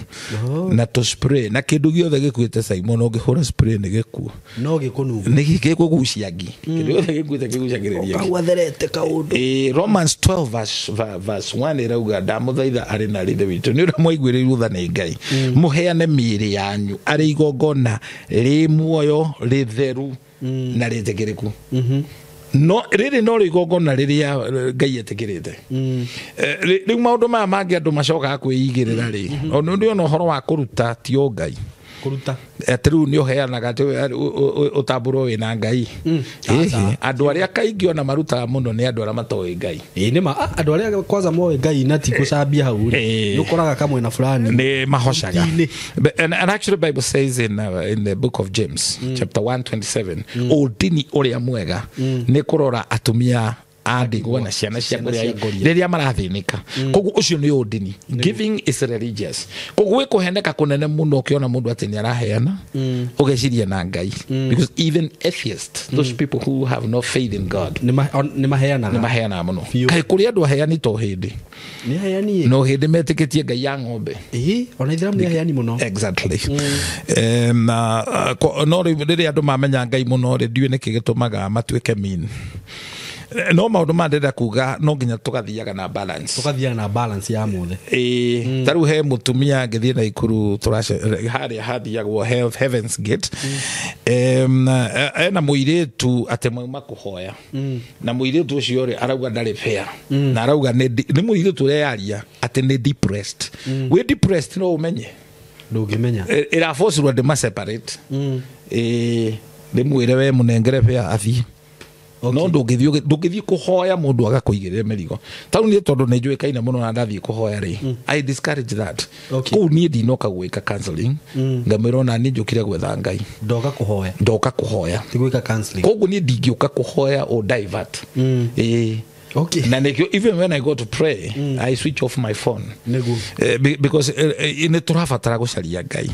Na tũ spray, na kĩndũ gĩothe gĩkuĩte Simon, ũngĩhũra spray nĩ gĩkuo. No gĩkũnunga. Nĩ gĩkũgucia ngi. Kĩndũ gĩothe gĩkuĩte kĩgucagĩrĩria ngi. Kagwatherete kaũndũ. Romans 12 verse 1 ĩrauga ndamũthaitha arĩ na rithe witũ nĩ ũrĩa mwaiguĩrĩirwo tha nĩ Ngai, mũheane mĩĩrĩ yanyu arĩ igongona rĩ muoyo rĩtheru na rĩtĩkĩrĩku. No rĩrĩ no igongona rĩrĩa Ngai etĩkĩrĩte. Rĩu maũndũ maya mangĩ andũ macokaga kwĩigĩrĩra rĩ, ona nĩ ona ũhoro wa kũruta ti o Ngai kũruta atĩ rĩu nĩ ũheanaga atĩ ũtambũrwo wĩna Ngai. Andũ arĩa kaingĩ ona marutaga mũno nĩ andũ arĩa matoĩ Ngai. Nĩ ma andũ arĩa kwanza moĩ Ngai na ti gũcambia hau rĩ, nĩ ũkoraga kamwena fulani nĩ mahocaga. And actually Bible says in the book of James chapter 1:27, ũndini ũrĩa mwega nĩ kũrora atumia andigwa na ciana cia ngũria rĩrĩa marathĩnĩka. Koguo ũcio nĩ ũndini. Giving is religious. Koguo kũheneka kũnene mũno ũkĩona mũndũ atĩ nĩ araheana ũgeciria na Ngai, because even atheists, those people who have no faith in God, nĩ maheanaga, nĩ maheanaga mũno. Kaĩ kũrĩ andũ aheani to hĩndĩ nĩ aheani, no hĩndĩ metĩkĩtie Ngai ya ng'ombe. Ona Ithĩramu nĩ aheani mũno. Exactly. No rĩrĩa andũ mamenya Ngai mũno rĩ, ndiũĩ nĩkĩ gĩtũmaga matuĩke mean. No maũndũ ma ndĩrenda kuga no nginya tũgathiaga na balance. Tũgathiaga na balance ya mothe. Ta rĩu he mũtumia ngĩthiĩ Naikuru harĩa hathiagwo Heaven's Gate. Ena mũirĩtu atĩ mauma kũhoya. Na mũirĩtu ũcio rĩ arauga ndarĩ fair. Na arauga nĩ mũirĩtu ũrĩa yaria atĩ nĩ depressed. Wĩ depressed no ũmenye. Ndũngĩmenya. Ĩraforcirwo ndĩma separate. Ndĩmwĩre we mũnengere fair athiĩ. No ndũngĩthiĩ kũhoya mũndũ agakũigĩrĩra mĩrigo. Ta rĩu niĩ tondũ nĩ njũĩkaine mũno na ndathiĩ kũhoya rĩ, I discourage that. Kũu niĩ ndinoka gwĩka counseling, ngamwĩra ona niĩ njũkire gwetha Ngai. Ndoka kũhoya. Ndoka kũhoya. Ti gwĩka counseling. Koguo niĩ ndingĩũka kũhoya o divert. Okay. Na nĩkĩo even when I go to pray, I switch off my phone. Nĩguo. Because nĩ tũrabatara gũcaria Ngai.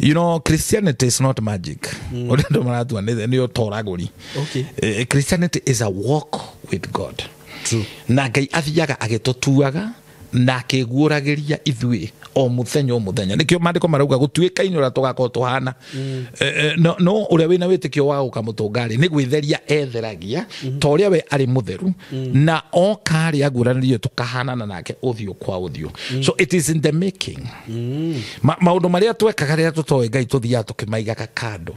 You know, Christianity is not magic. Ũrĩa andũ maratua nĩ ũtoragũri. Okay. Christianity is a walk with God. True. Na Ngai athiaga agĩtũtuaga na akĩguũragĩria ithuĩ o mũthenya o mũthenya. Nĩkĩo maandĩko marauga gũtuĩka-inĩ ũrĩa tũgakorwo tũhana. No ũrĩa wĩna wĩtĩkio wa gũka mũtũnga-rĩ, nĩ gwĩtheria etheragia ta ũrĩa we arĩ mũtheru, na oka rĩ aguũranĩrio tũkahanana nake ũthiũ kwa ũthiũ. So it is in the making. Maũndũ marĩa twekaga rĩrĩa tũtoĩ Ngai tũthiaga tũkĩmaigaga kando.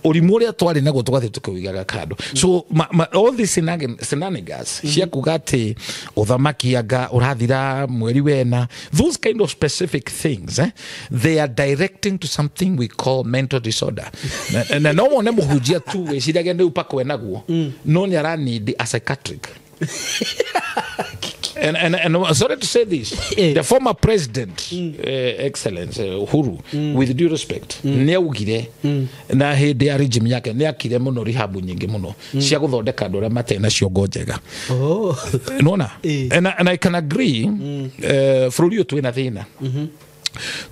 Ũrimũ ũrĩa twarĩ naguo tũgathiĩ tũkĩũigaga kando. So all these shenanigans cia kuga atĩ ũthamaki anga ũrathira mweri wena, those kind of specific things, they are directing to something we call mental disorder. Na no wone mũhunjia tu wĩciragia nĩ upakwe naguo, no nĩ aranidi a psychiatric. And sorry to say this, the former president, Excellence Uhuru, with due respect, nĩ augire na hĩndĩ ya regime yake nĩ akire mũno rehab nyingĩ mũno cia gũthondeka andũ arĩa matarĩ na ciongo njega. Nona? And I can agree, bũrũri ũyũ twĩna thĩna.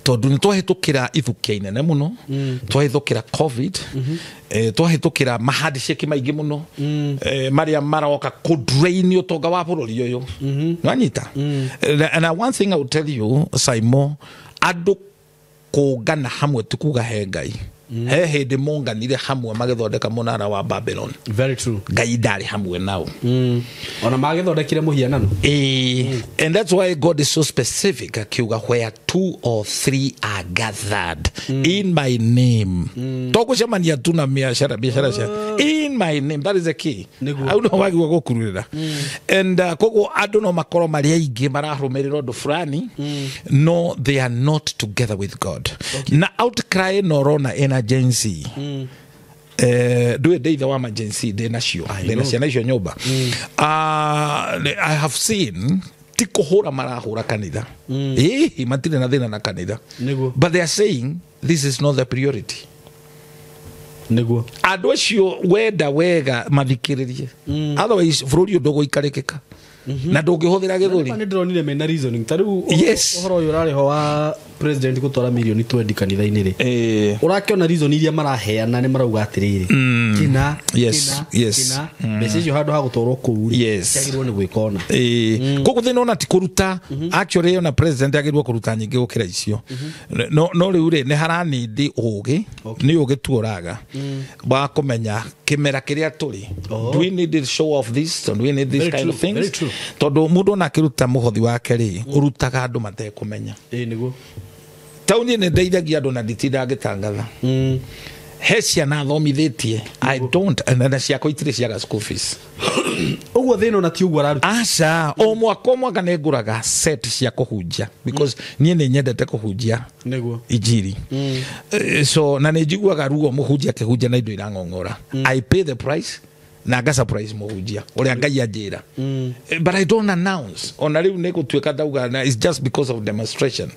Tondũ nĩ twahĩtũkĩra ithukia inene mũno, twahĩtũkĩra COVID, twahĩtũkĩra mahandiceki maingĩ mũno, marĩa maroka kũdrain ũtonga wa bũrũri ũyũ. Nĩwanyita? And one thing I will tell you, Simon, andũ kũngana hamwe ti kuga he Ngai. He hĩndĩ monganire hamwe magĩthondeka mũnara wa Babylon. Very true. Ngai ndarĩ hamwe nao. Ona magĩthondekire mũhianano. And that's why God is so specific akiuga where 2 or 3 are gathered in my name. To gũcemania tu na biashara cia in my name, that is the key. Au no wagĩrĩirwo gũkururĩra. And koguo andũ no makorwo marĩ aingĩ mararũmĩrĩra ũndũ fulani, no they are not together with God. Na outcry no rona ena Gen Z. Ndũĩ ndĩ ithe wa Gen Z, ndĩ nacio, ndĩ na ciana icio nyũmba. I have seen ti kũhũra marahũra kanitha. Matirĩ na thĩna na kanitha. But they are saying this is not the priority. Nĩguo. Andũ acio wenda wega mathikĩrĩrie. Otherwise bũrũri ũyũ ndũgũikarĩkĩka. Na ndũngĩhũthĩra gĩthũri. Nĩ ndĩronire mena reasoning ta rĩu ũhoro ũyũ ũrarĩho wa president gũtwara mirioni 20 kanitha-inĩ rĩ. Ũrakĩona reason iria maraheana nĩ marauga atĩrĩrĩ. Kina kina mbeca icio handũ ha gũtwarwo kũu rĩ. Ciagĩrĩirwo nĩ gwĩka ona. Koguo thĩna ona ti kũruta actually ona president agĩrĩirwo kũruta nyingĩ gũkĩra icio. No rĩu rĩ nĩ haranindi ũgĩ nĩ ũgĩ tu ũraga wa kũmenya kĩmera kĩrĩa tũrĩ. Do we need to show off this and we need this kind of things? Tondũ mũndũ ona akĩruta mũhothi wake rĩ ũrutaga andũ matekũmenya. Nĩguo. Tauni nĩ ndeithagia andũ na nditindaga ngĩtangatha. He ciana thomithĩtie. I don't na ciakwa itirĩ ciaga school fees. Ũguo thĩna ona ti ũguo araruta. Aca, o mwaka nĩ ngũraga set cia kũhunjia because niĩ nĩ nyendete kũhunjia. Nĩguo. Injiri. So na nĩ njiguaga ruo mũhunjia akĩhunjia na indo irang'ong'ora. I pay the price na nga surprise mũhunjia ũrĩa Ngai anjĩra. But I don't announce. Ona rĩu nĩ gũtuĩka ndauga it's just because of demonstration.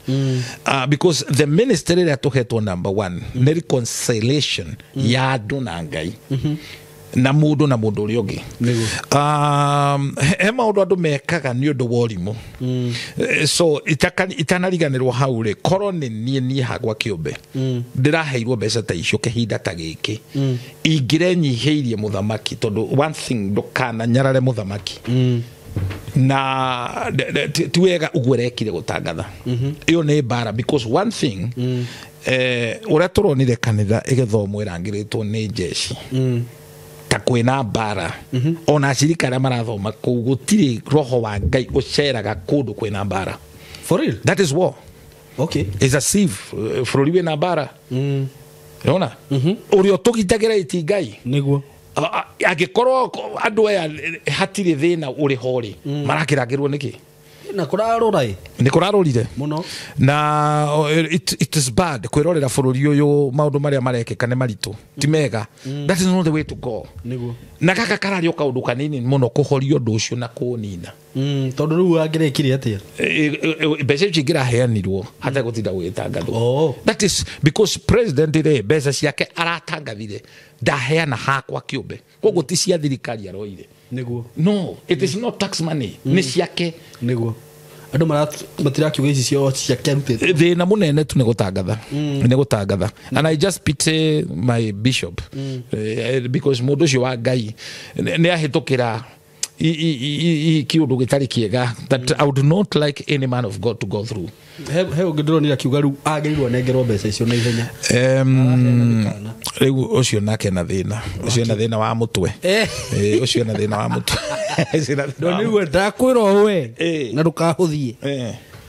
Because the ministry ĩrĩa tũhetwo number one nĩ reconciliation ya andũ na Ngai. Na mũndũ na mũndũ ũrĩa ũngĩ. He maũndũ andũ mekaga nĩ ũndũ wa ũrimũ. So itanariganĩrwo hau rĩ korwo nĩ niĩ hakwa kĩũmbe ndĩraheirwo mbeca ta icio kĩhinda ta gĩkĩ ingĩrenyihĩirie mũthamaki tondũ one thing ndũkananyarare mũthamaki. Na ti wega ũguo arekire gũtangatha. Ĩyo nĩ mbara because one thing ũrĩa tũronire kanitha ĩgĩthomwo ĩrangĩrĩtwo nĩ jeshi ta kwĩna mbara ona acirika arĩa marathoma kũu gũtirĩ roho wa Ngai ũceraga kũndũ kwĩna mbara. For real? That is war. Okay. It's as if bũrũri wĩna mbara. Ũrona? Ũrĩa ũtũgitagĩra iti Ngai. Nĩguo. Angĩkorwo andũ aya hatirĩ thĩna ũrĩ ho rĩ marakĩrangĩrwo nĩkĩ? Na kũrarũra ĩ. Nĩ kũrarũrire mũno. Na it is bad kwĩrorera bũrũri ũyũ maũndũ marĩa marekĩka nĩ maritũ ti mega. That is not the way to go. Nĩguo. Na gaka kararĩ o kaũndũ kanini mũno kũhoria ũndũ ũcio na kũũnina. Tondũ rĩu angĩrekire atĩa? Mbeca icio ingĩraheanirwo hatarĩ gũtinda gũgĩtangathwo. That is because president rĩ mbeca ciake aratangathire ndaheana hakwa kĩũmbe koguo ti cia thirikari aroire. Nĩguo. No, it is not tax money. Nĩ ciake. Nĩguo. Andũ matirakiuga ici cio ciake arutĩte. Thĩna mũnene tu nĩ gũtangatha. Nĩ gũtangatha. And I just pity my bishop because mũndũ ũcio wa Ngai nĩ ahĩtũkĩra kĩũndũ gĩtarĩ kĩega that I would not like any man of God to go through. He ũngĩ ndĩronire akiuga rĩu agĩrĩirwo anengerwo mbeca icio na ihenya. Rĩu ũcio nake na thĩna. Ũcio na thĩna wa mũtwe. Ũcio na thĩna wa mũtwe. Ndonirwe ndakwĩra we na ndũkahũthie.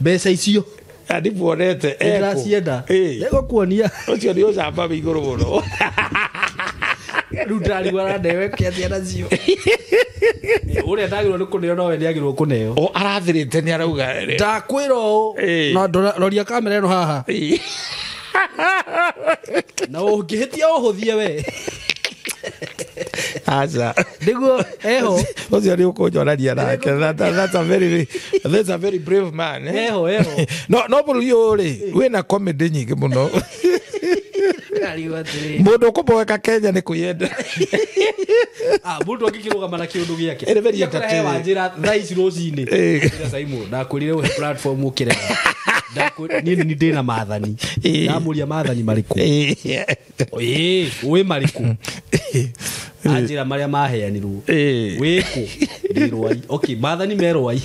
Mbeca icio andikuonete ndĩracienda. Ndĩgũkuonia. Ũcio nĩ ũcamba wĩ igũrũ mũno. Rĩu ndarigwo araneweke atĩa nacio. Ũrĩa ndagĩrĩirwo nĩ kũneo nowe nĩagĩrĩirwo kũneo. O arathirĩte nĩ arauga. Ndakwĩra ũũ na roria kamera ĩno haha. Na ũngĩhĩtia ũhũthie we. Aca. Nĩguo eho. Ũcio nĩ ũkũnjoraria nake. That's a very brave man. Eho eho. No bũrũri ũyũ rĩ wĩna comedy nyingĩ mũno. Mũndũ ũkũmboeka Kenya nĩ kwĩyenda. Mũndũ angĩkĩrũgama na kĩũndũ gĩake. He wanjĩra thaa ici rũcinĩ. Simon, ndakwĩrire ũhe platform ũkĩrega. Niĩ nĩ ndĩna maathani. Ndamũria maathani marĩkũ? Wĩ marĩkũ? Anjĩra marĩa maheanirwo. Wĩkũ? Ndĩ Rwai. Okay, maathani me Rwai.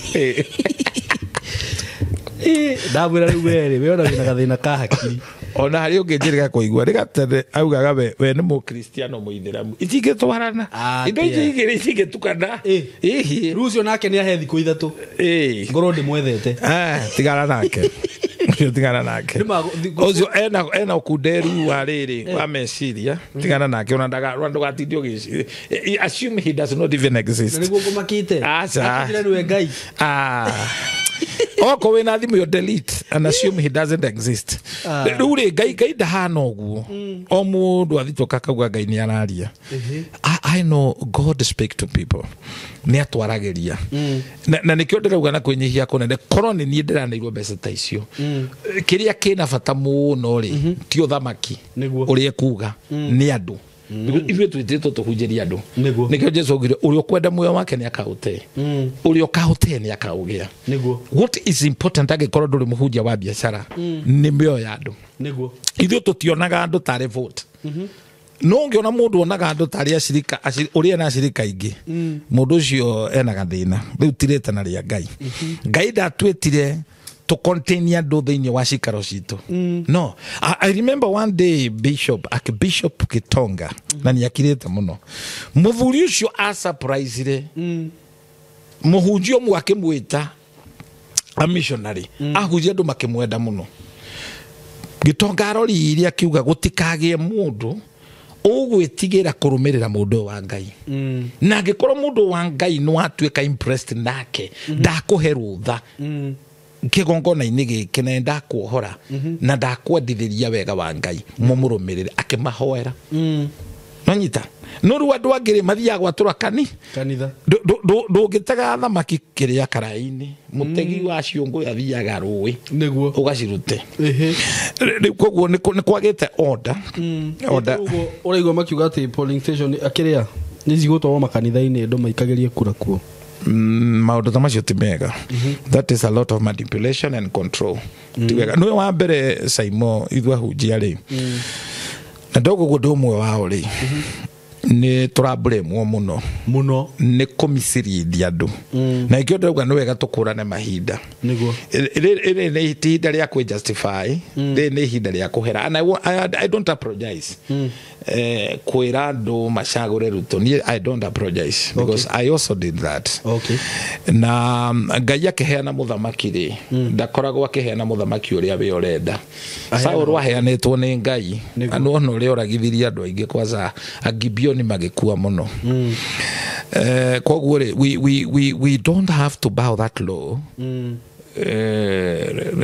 Ndamwĩra rĩu we rĩ, we ona wĩna gathĩna ka hakiri. Ona harĩ ũngĩ njĩrĩga kũigua rĩ gatene augaga we nĩ mũkristiano mũithĩramu itingĩtwarana indo icio igĩrĩ itingĩtukana. Rĩu ũcio nake nĩ ahe thikũ ithatũ ngorwo ndĩmwethete. Tigana nake. Ũcio tigana nake. Ũcio ena ũkunderu wa rĩrĩ wa meciria. Tigana nake ona ndũgatinde ũgĩciria. Assume he does not even exist. Na nĩguo ngũmakĩte. Aca. Akĩnjĩra nĩwe Ngai. Oko wĩna thimũ yo delete and assume he doesn't exist. Rĩu rĩ Ngai ndahana ũguo. O mũndũ athitũka akauga Ngai nĩ araria. I know God speak to people. Nĩ atwaragĩria. Na nĩkĩo ndĩrauga na kwĩnyihia kũnene korwo nĩ niĩ ndĩraneirwo mbeca ta icio. Kĩrĩa kĩna bata mũno rĩ ti ũthamaki ũrĩa ekuga nĩ andũ. Ithuĩ twĩtĩtwo tũhunjĩrie andũ. Nĩkĩo Jesu augire ũrĩa ũkwenda muoyo wake nĩ akaũte, ũrĩa ũkaũte nĩ akaũgĩa. What is important angĩkorwo ndũrĩ mũhunjia wa biacara nĩ mĩoyo ya andũ. Ithuĩ tũtionaga andũ tarĩ vote. No ũngĩona mũndũ onaga andũ tarĩ acirika ũrĩa ena acirika aingĩ, mũndũ ũcio ena gathĩna. Rĩu ti rĩtana rĩa Ngai. Ngai ndatwĩtire to contain andũ thĩinĩ wa cikaro citũ. No, I remember one day Bishop, Archbishop Kitonga, na nĩ akirĩte mũno. Mũthuri ũcio a surprise-ire mũhunjia ũmwe akĩmwĩta a missionary, ahunjia andũ makĩmwenda mũno. Gitonga aroririe akiuga gũtikagĩe mũndũ ũgwĩtigĩra kũrũmĩrĩra mũndũ wa Ngai. Na angĩkorwo mũndũ wa Ngai nĩ watuĩka impressed nake, ndakũhe rũtha kĩgongona-inĩ gĩkĩ na ndakuohora na ndakwendithĩria wega wa Ngai, mũmũrũmĩrĩre. Akĩmahoera. Nonyita no rĩu andũ angĩ rĩ mathiaga gwatũra kanitha. Ndũngĩtega thamaki kĩrĩa karaĩ-inĩ, mũtegi wa ciũngũyũ athiaga rũĩ nĩguo ũgacirute. Rĩu koguo nĩ kwagĩte order. Order. Ũraigua makiuga atĩ polling station akĩrĩa nĩ cigũtwarwo makanitha-inĩ andũ maikagĩrie kura kuo. Maũndũ ta macio ti mega. That is a lot of manipulation and control. Ti wega. Nĩwe wa mbere Saimo ithuĩ ahunjia rĩ, na ndogo guo ndĩ ũmwe wao rĩ, nĩ tũrambũremwo mũno mũno nĩ kũmicirithia andũ. Na ikĩo ndĩrauga nĩ wega tũkũrane mahinda. Nĩguo. Rĩrĩ nĩ ti ihinda rĩa kwĩ justify, rĩrĩ nĩ ihinda rĩa kũhera. And I don't apologize. Kwĩra andũ macagũre Ruto, niĩ I don't apologize because I also did that. Na Ngai akĩheana mũthamaki rĩ, ndakoragwo akĩheana mũthamaki ũrĩa we ũrenda. Saũlũ aheanĩtwo nĩ Ngai. Na nĩwona ũrĩa oragithirie andũ aingĩ kwanza Agibioni magĩkua mũno. Koguo rĩ, we don't have to bow that low.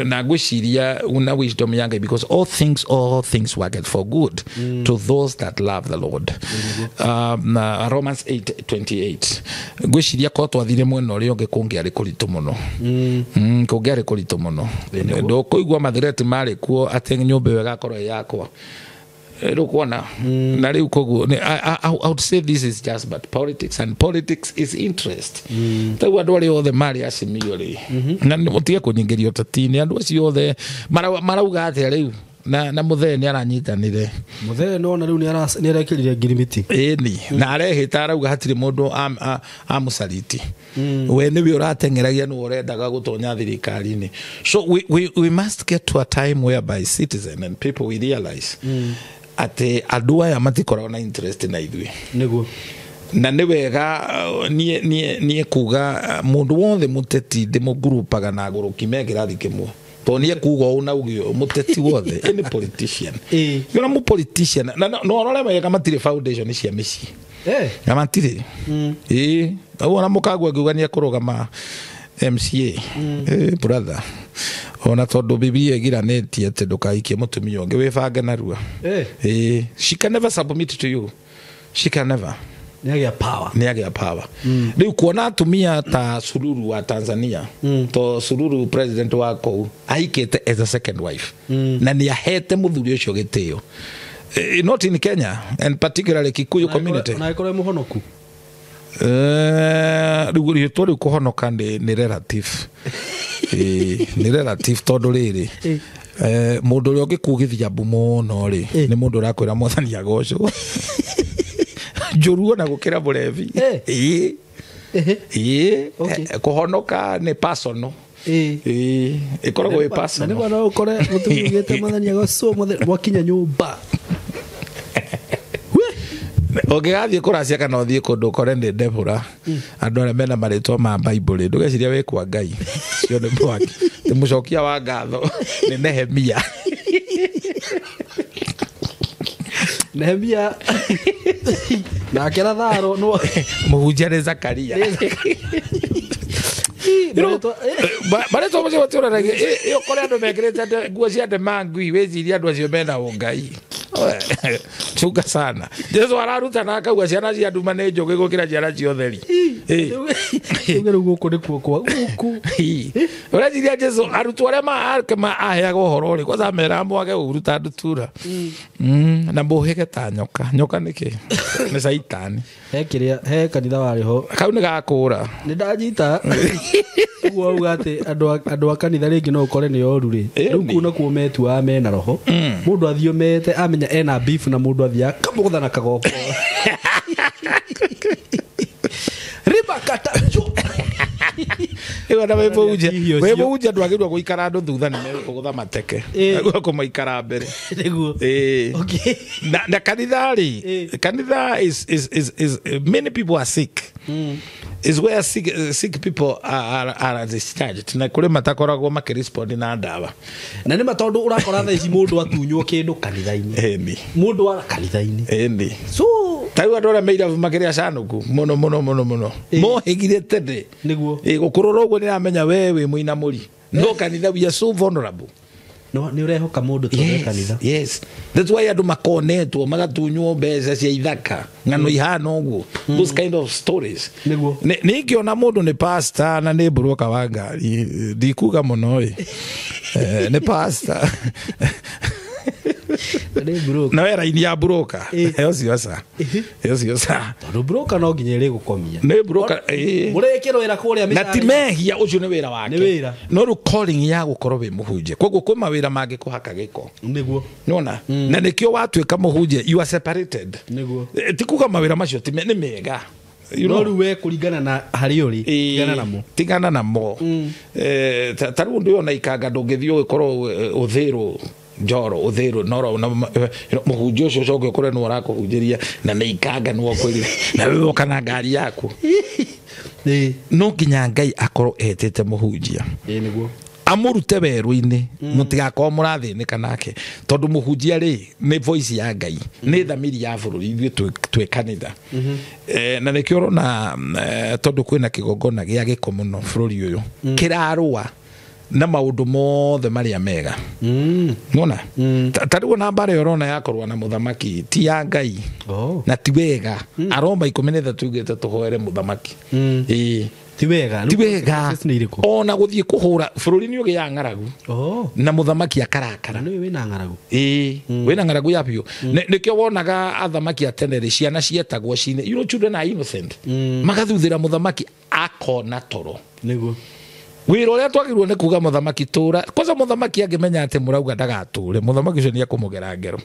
Na ngwĩciria una wisdom ya Ngai, because all things work for good to those that love the Lord. Na Romans 8:28. Ngwĩciria korwo twathire mwena ũrĩa ũngĩ kũngĩarĩ kũritũ mũno. Kũngĩarĩ kũritũ mũno. Ndũkũigua mathireti marĩ kuo atĩ nyũmba ĩyo ĩgakorwo ĩ yakwa. Rĩu kuona na rĩu koguo I would say this is just but politics, and politics is interest. Taguo andũ arĩa othe marĩ acimio rĩ, na mũtige kũnyingĩria ũteti-inĩ, andũ acio othe marauga atĩa rĩu na mũthee nĩ aranyitanire. Mũthee nĩwona rĩu nĩ arekĩrire ngirimiti. Ĩni, na arehĩta arauga hatirĩ mũndũ amũcariti. We nĩwe ũrateng'eragia, nĩwe ũrendaga gũtonya thirikari-inĩ. So we must get to a time whereby citizen and people we realize atĩ andũ aya matikoragwo na interest na ithuĩ. Nĩguo. Na nĩ wega niĩ kuga mũndũ wothe mũteti ndĩmũngurupaga na agũrũki me kĩrathi kĩmwe. Tondũ niĩ kuga ũũ na uge ũũ, mũteti wothe, any politician. Yona mũ politician, na no ũrore wega matirĩ foundation cia mĩciĩ. Na matirĩ. Ona mũkagua ngiuga nĩ ekũrũgama MCA. Brother. Ona tondũ Biblia ĩgiranĩtie atĩ ndũkahikie mũtumia ũngĩ, wĩbange narua. She can never submit to you. She can never. Nĩ agĩa power. Nĩ agĩa power. Rĩu kuona atumia ta Sururu wa Tanzania, to Sururu president wa kũu, ahikĩte as a second wife. Na nĩ ahete mũthuri ũcio gĩtĩo. Not in Kenya, and particularly Kikuyu community. Na ĩkorwo mũhonoku. Rĩu rĩtwa rĩu kũhonoka nĩ relative. Nĩ relative tondũ rĩrĩ, mũndũ ũrĩa ũngĩkugithia mbu mũno rĩ, nĩ mũndũ ũrakwĩra mwathani agocwo. Njũru ona gũkĩra mũrebi. Kũhonoka nĩ personal. Ĩkoragwo ĩ personal. Na nĩguo no ũkore mũtumia ugĩte mwathani agocwo mwakinya nyũmba. Ũngĩgathiĩ kũracia kana ũthiĩ kũndũ ũkore nĩ Deborah, andũ arĩa mena marĩtwa ma Bible, ndũgeciria wĩ kwa Ngai. Ũcio nĩ mwaki. Nĩ mũcokia wa ngatho, nĩ Nehemia. Nehemia. Nake Lazaro no mũhunjia nĩ Zakaria. Marĩtwa macio matũranagia. Ĩ ũkore andũ mekĩrĩte nguo cia ndemangui, wĩcirie andũ acio mena ũngai. Chunga sana. Jesu ararutana akauga ciana cia nduma nĩ njũgĩ gũkĩra ciana cia ũtheri. Rĩu gũkũ nĩkuo kwa gũkũ. Ũreciria Jesu arutwo arĩa aheaga ũhoro rĩ kwanza meraga mwage ũru ta ndutura na mũhĩge ta nyoka. Nyoka nĩkĩ? Nĩ caitani. He kĩrĩa he kanitha warĩ ho. Kau nĩ gakũra. Nĩ ndanyita. Ũguo auga atĩ andũ a kanitha rĩngĩ no ũkore nĩ oru rĩ. Rĩu kuu nakuo metuaga mena roho. Mũndũ athiĩ mete amenya ena beef na mũndũ athiĩ akamũgũtha na kagoko. Ribakata. Ĩyo na wĩ mũhunjia ndwagĩrĩirwo gũikara andũ thutha nĩ megũkũgũtha mateke. Nĩguo kũmaikara mbere. Nĩguo. Okay. Na kanitha rĩ, kanitha is many people are sick. Is where sick people are discharged. Na kũrĩ matakoragwo makĩrespond na ndawa. Na nĩ ma tondũ ũrakora thaa ici mũndũ atunywo kĩndũ kanitha-inĩ. Ĩni. Mũndũ ara kanitha-inĩ. Ĩni. So ta rĩu andũ arĩa me irabu makĩrĩa canũku mũno mũno mũno mũno. Mohĩgire tene. Nĩguo. Gũkũrũra ũguo nĩramenya we wĩ mũinamũri. No kanitha we are so vulnerable. No nĩ ũrehoka mũndũ tondũ kanitha. Yes. That's why andũ makonetwo magatunywo mbeca cia ithaka ng'ano ihana ũguo. Those kind of stories. Nĩguo. Nĩ ingĩona mũndũ nĩ pastor na nĩ broker wa ngari ndikuga mũno ĩ. Nĩ pastor. Na we raini ya broker. Ũcio ca. Ũcio ca. Tondũ broker no nginya ĩrĩ gũkomia. Nĩ broker. Mũrekĩrwo wĩra kũrĩa mĩcara. Na ti mehia ũcio nĩ wĩra wake. Nĩ wĩra. No rĩu calling ya gũkorwo wĩ mũhunjia. Koguo kwĩ mawĩra mangĩkũhaka gĩko. Nĩguo. Nĩwona? Na nĩkĩo watuĩka mũhunjia you are separated. Nĩguo. Ti kuga mawĩra macio ti nĩ mega. No rĩu we kũringana na harĩa ũrĩ, tigana namo. Tigana namo. Ta rĩu ndĩona ikanga ndũngĩthiĩ ũgĩkorwo ũthĩrwo njoro ũthĩrwo noro na mũhunjia ũcio ũcoke ũkore nĩwe ũrakũhunjĩria na nĩ ikanga nĩwe ũkwĩrire na wewe ũka na ngari yaku. No nginya Ngai akorwo etĩte mũhunjia. Nĩguo. Amũrute werũ-inĩ mũtigakorwo mũrathĩnĩka nake tondũ mũhunjia rĩ nĩ voice ya Ngai nĩ thamiri ya bũrũri ithuĩ twĩ kanitha. Na nĩkĩo ũrona tondũ kwĩna kĩgongona gĩa gĩko mũno bũrũri ũyũ kĩrarũa na maũndũ mothe marĩa mega. Nona? Ta rĩu ona mbara ũrona ya kũrũa na mũthamaki ti ya Ngai. Na ti wega. Aroma 13 tugĩte tũhoere mũthamaki. Ti wega. Ti wega. Ona gũthiĩ kũhũra bũrũri nĩ ũgĩaga ng'aragu. Na mũthamaki akarakara. Na nĩwe wĩna ng'aragu. Wĩna ng'aragu ya biũ. Nĩkĩo wonaga athamaki a tene rĩ ciana cietagwo cine. You know children are innocent. Magathuthĩra mũthamaki akona toro. Nĩguo. Wĩra ũrĩa twagĩrĩirwo nĩ kuga mũthamaki tũra. Kwanza mũthamaki angĩmenya atĩ mũrauga ndagatũre, mũthamaki ũcio nĩekũmũgera ngero.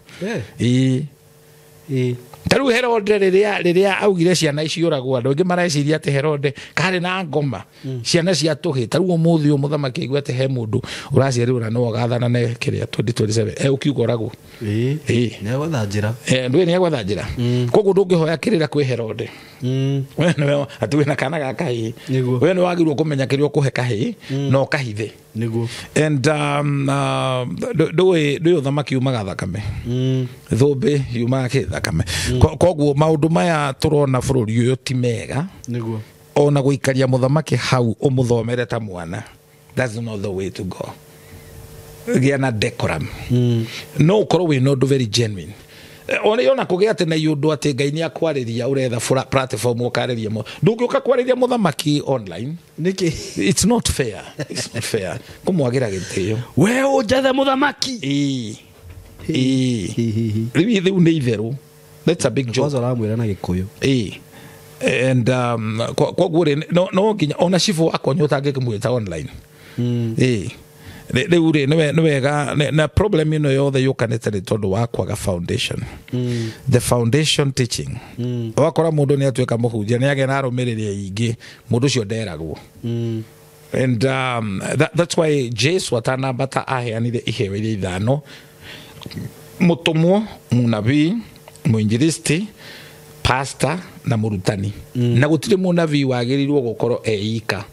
Ta rĩu Herode rĩrĩa augire ciana iciũragwo andũ aingĩ mareciria atĩ Herode karĩ na ngoma ciana cia tũhĩ. Ta rĩu ũmũthĩ ũyũ mũthamaki aigua atĩ he mũndũ ũraciarirwo na nĩwe ũgathana na kĩrĩa 2027 ũkiuga ũragwo. Nĩegwetha njĩra. Ndũĩ nĩegwetha njĩra. Koguo ndũngĩhoya kĩrĩra kwĩ Herode. We nĩwe atĩ wĩna kana ga kahĩĩ. We nĩwe wagĩrĩirwo kũmenya kĩrĩa ũkũhe kahĩĩ na ũkahithe. Nĩguo. And ndũĩ ũthamaki umaga thakame. Thũmbĩ yumaga kĩ thakame. Koguo maũndũ maya tũrona bũrũri ũyũ ti mega. Nĩguo. Ona gũikaria mũthamaki hau ũmũthomere ta mwana. That's not the way to go. Gĩa na decorum. No ũkorwo wĩna ũndũ very genuine. Ona kũgĩa atĩ na ũndũ atĩ Ngai nĩ akwarĩria ũretha platform ũkarĩria mo. Ndũngĩũka kwarĩria mũthamaki online. Nĩkĩ? It's not fair. It's not fair. Kũmwagĩra gĩtĩo. We ũnjethe mũthamaki. Rĩu nĩ itherũ. That's a big joke. Kwanza ũramwĩra na Gĩkũyũ. And koguo rĩ no nginya ona cibũ akonywo ũtangĩkĩmwĩta online. Rĩu rĩ nĩ wega na problem ĩno yothe yũkanĩte nĩ tondũ wa kwaga foundation. The foundation teaching. Wakora mũndũ nĩ atuĩka mũhunjia nĩ agĩa na arũmĩrĩri aingĩ mũndũ ũcio nderagwo. And that's why Jesu atanambata aheanire iheo iria ithano: mũtũmwo, mũnabii, mũinjilisti, pastor na mũrutani. Na gũtirĩ mũnabii wagĩrĩirwo gũkorwo eika.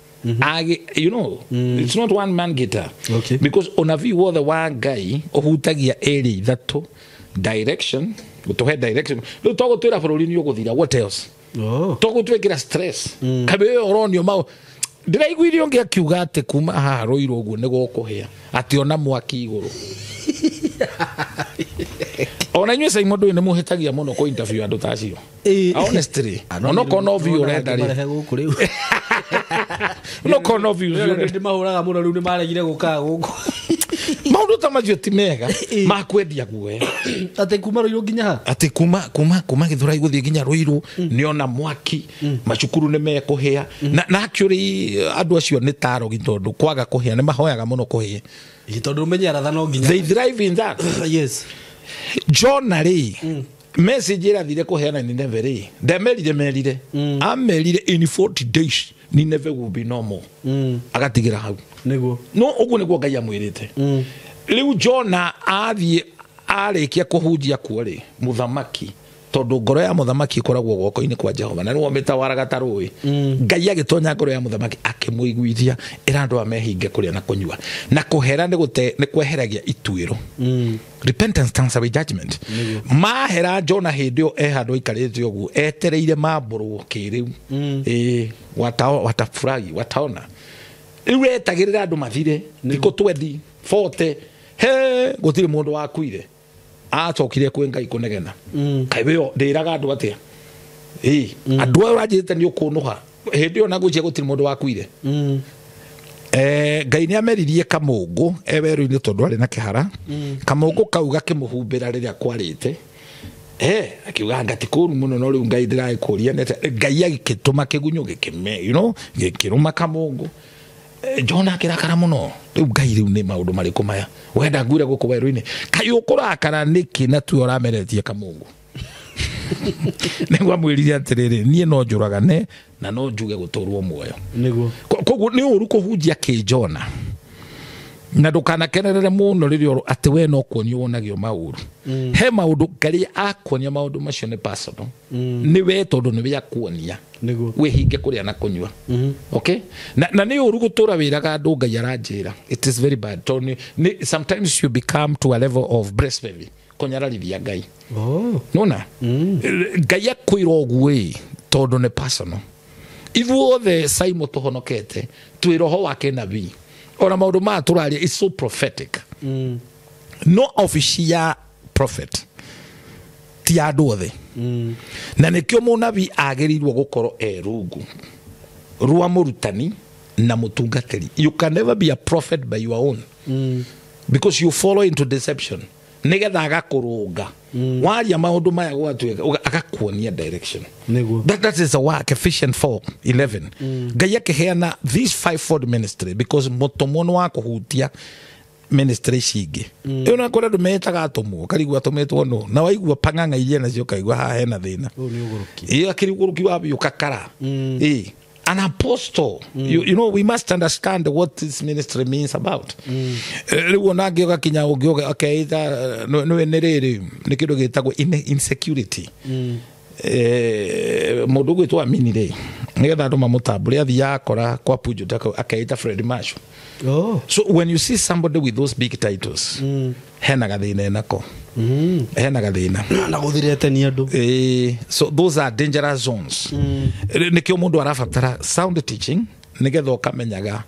You know, it's not one man guitar. Okay. Because ũnabii wothe wa Ngai ũhutagia area ithatũ: direction, gũtũhe direction. Rĩu togũtwĩra bũrũri nĩ ũgũthira, what else? Togũtwĩkĩra stress. Kabe ũronio mau ndĩraiguire ũngĩ akiuga atĩ kuma haha rũirũ ũguo nĩ gũkũhĩa atĩ ona mwaki igũrũ. Ona inyuĩ Simon ndũĩ nĩ mũhĩtagia mũno kũ interview andũ ta acio. Honestly, onokorwo no view ũrenda rĩ. Onokorwo no view ũrenda. Nĩ mahũraga mũno rĩu nĩ maregire gũkaga gũkũ. Maũndũ ta macio ti mega ma kwendia guoya. Atĩ kuma Rũirũ nginya ha? Atĩ kuma Gĩthũrai gũthiĩ nginya Rũirũ nĩona mwaki, macukuru nĩ mekũhĩa. Na actually andũ acio nĩ tarogi tondũ kwaga kũhĩa nĩ mahoyaga mũno kũhĩa. Tondũ ũmenye aratha no nginya. They thrive in that. Yes. Jona rĩ, message ĩrathire kũheana Nineve rĩ, ndemerire merire. Amerire in 40 days Nineve will be no more. Agatigĩra hau. Nĩguo. No ũguo nĩguo Ngai amwĩrĩte. Rĩu Jona athiĩ arĩkia kũhunjia kuo rĩ, mũthamaki, tondũ ngoro ya mũthamaki ĩkoragwo guoko-inĩ kwa Jehova na nĩwe ũmĩtawaraga ta rũĩ. Ngai agĩtonya ngoro ya mũthamaki akĩmũiguithia ĩra andũ aya mehinge kũrĩa na kũnyua. Na kũhera nĩ kweheragia ituĩro. Repentance turns away judgment. Mahera Jona hĩndĩ ĩyo e handũ aikarĩte ũguo etereire mambũrwo kĩrĩu. Watafurahi wataona. Rĩu etagĩrĩra andũ mathire thikũ 20 40 he gũtirĩ mũndũ wakuire. Acokire kwĩ Ngai kũnegena. Kaĩ wĩyo ndĩraga andũ atĩa? Andũ aya ũranjĩrĩte nĩ ũkũnũha. Hĩndĩ ĩyo na ngwĩciria gũtirĩ mũndũ wakuire. Ngai nĩ ameririe kamũngũ e werũ-inĩ tondũ arĩ na kĩhara. Kamũngũ kau gakĩmũhumbĩra rĩrĩa kwarĩte. Akiuga anga ti kũũru mũno no rĩu Ngai ndĩragĩkũria nĩ atĩa. Ngai agĩgĩtũma kĩgunyũ gĩkĩme, you know, gĩkĩrũma kamũngũ. Jona akĩrakara mũno. Rĩu Ngai rĩu nĩ maũndũ marĩkũ maya? Wenda nguire gũkũ werũ-inĩ. Kaĩ ũkũrakara nĩkĩ na tuo ũrameretie kamũngũ? Nĩguo amwĩrire atĩrĩrĩ, niĩ no njũragane na no njuge gũtũrwo muoyo. Nĩguo. Koguo nĩ ũru kũhunjia kĩnjona. Na ndũkanakenerere mũno rĩrĩa atĩ we no kuonio wonagio maũru. He maũndũ Ngai akuonia maũndũ macio nĩ personal. Nĩ we tondũ nĩ we akuonia. Nĩguo. Wĩhinge kũrĩa na kũnyua. Okay? Na nĩ ũru gũtũra wĩraga andũ Ngai aranjĩra. It is very bad. Tondũ sometimes you become to a level of blasphemy. Kũnyararithia Ngai. Nona? Ngai akwĩra ũguo ĩ, tondũ nĩ personal. Ithuothe Simon tũhonokete twĩ roho wake nabii. Ona maũndũ maya tũraria is so prophetic. No ofici ya prophet ti andũ othe. Na nĩkĩo mũnabii agĩrĩirwo gũkorwo e rungu rwa mũrutani na mũtungatĩri. You can never be a prophet by your own. Because you follow into deception. Nĩgetha agakũrũnga. Waria maũndũ maya gwatuĩka agakuonia direction. Nĩguo. That is the work, Ephesians 4:11. Ngai akĩheana this fivefold ministry because mũtũmwo nĩ wa kũhutia ministry ici ingĩ. Ĩyo na kũrĩ andũ metaga atũmwo, karigua atũmĩtwo nũ. Na waigua pang'ang'a iria nacio ũkaigua haha hena thĩna. Ũyũ nĩ ũgũrũki. Ĩĩ, akĩrĩ ũgũrũki wa biũ kakara. Ĩĩ. An apostle. You know, we must understand what this ministry means about. Rĩu ona angĩ ũgakinya ũngĩ akeita nĩ rĩrĩ nĩ kĩndũ gĩtagwo insecurity. Mũndũ ũgwĩtwo Amini rĩ, nĩgetha andũ mamũtambũre athiaga akora kwa Punjo Tako akeita Fred Marshall. So when you see somebody with those big titles, hena gathĩna enako. Hena gathĩna. Na gũthirete nĩ andũ. So those are dangerous zones. Nĩkĩo mũndũ arabatara sound teaching nĩgetha ũkamenyaga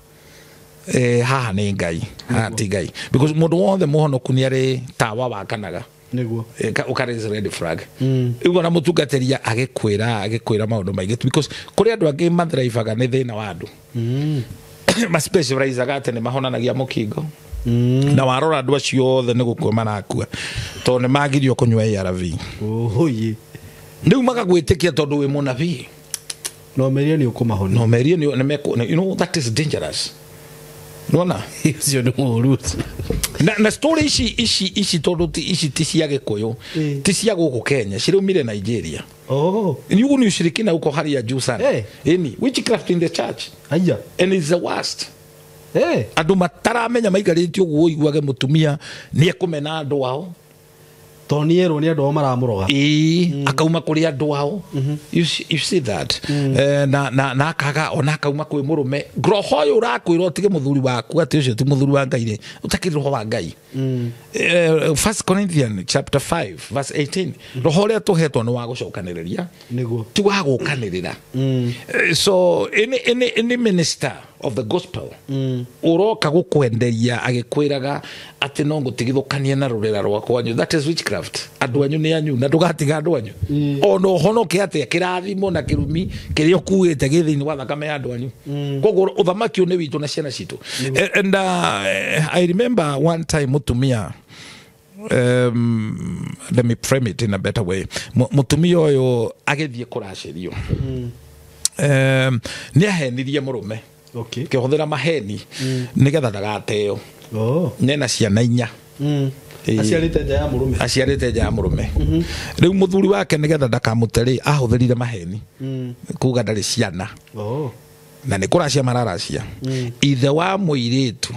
haha nĩ Ngai, haha ti Ngai. Because mũndũ wothe mũhonoku nĩ arĩ tawa wakanaga. Nĩguo. Ũka red flag. Rĩu ona mũtungatĩri agĩkwĩra maũndũ maingĩ because kũrĩ andũ angĩ mathrivaga nĩ thĩna wa andũ. Ma-specializaga atĩ nĩ mahonanagia mũkingo. Na warora andũ acio othe nĩ gũkua marakua tondũ nĩ magirio kũnyua ARV. Oye. Rĩu magagwĩtĩkia tondũ wĩ mũnabii. No merie nĩ ũkũmahonia. No merie nĩ mekũ, you know that is dangerous. Nona? Ũcio nĩ mũũru. Na story ici tondũ ici ti cia Gĩkũyũ, ti cia gũkũ Kenya, ciraumire Nigeria. Ni ũguo nĩ ushirikina uko hali ya juu sana. Ĩni, witchcraft in the church. Aya. And it's the worst. Andũ mataramenya maikarĩte ũguo ũiguage mũtumia nĩ ekũmena andũ ao. Tondũ nĩ erwo nĩ andũ ao maramũroga. Akauma kũrĩ andũ ao. You see that. Na akaga ona akauma kwĩ mũrũme. Roho ũyũ ũrakwĩra ũtige mũthuri waku atĩ ũcio ti mũthuri wa Ngai rĩ, ũtakĩrĩ roho wa Ngai. 1 Corinthians chapter 5 verse 18. Roho ũrĩa tũhetwo nĩ wa gũcokanĩrĩria. Nĩguo. Ti wa gũkanĩrĩra. So any minister of the gospel uroka gukwenderia agikwiraga ati no ngutigithukanie na rurera rwakwa anyu. That is witchcraft. Andu anyu ni anyu na ndugatiga andu anyu ona uhonoke atia kirathimo na kirumi kiria ukuite gi thiini wa thakame ya andu anyu. Koguo uthamaki ni witu na ciana citu. And I remember one time mutumia, let me frame it in a better way. Mutumia uyu agithie kuracirio, ni ahenirie murume kihuthira maheni nigetha ndagateo. Nena ciana inya. Aciarite nja ya murume. Aciarite nja ya murume. Riu muthuri wake nigetha ndakamute ri ahuthirire maheni kuga ndari ciana. Na ni kuracia mararacia. Ithe wa muiritu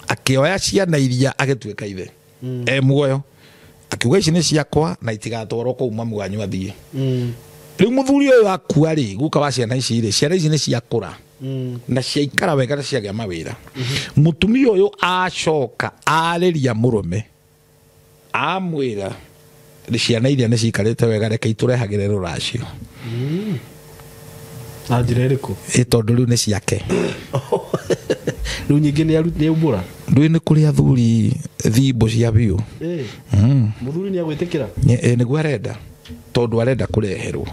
akioya ciana iria agituika ithe e muoyo, akiuga ici ni ciakwa na itigatwarwo kuu mamu wanyu athie. Riu muthuri uyu akua ri guka wa ciana ici ri, ciana ici ni ciakura na ciaikara wega na ciagĩa mawĩra. Mutumia uyu acoka arĩria mũrũme amwĩra ciana iria nĩ ciikarĩte wega, reke itũrehagĩre rũracio. Na njĩra ĩrĩkũ? Ĩ tondũ rĩu nĩ ciake. Rĩu nyingĩ nĩ aumbũra. Rĩu nĩ kũrĩ athuri thimbo cia biũ. Mũthuri nĩ agwĩtĩkĩra? Nĩguo arenda, tondũ arenda kũreherwo.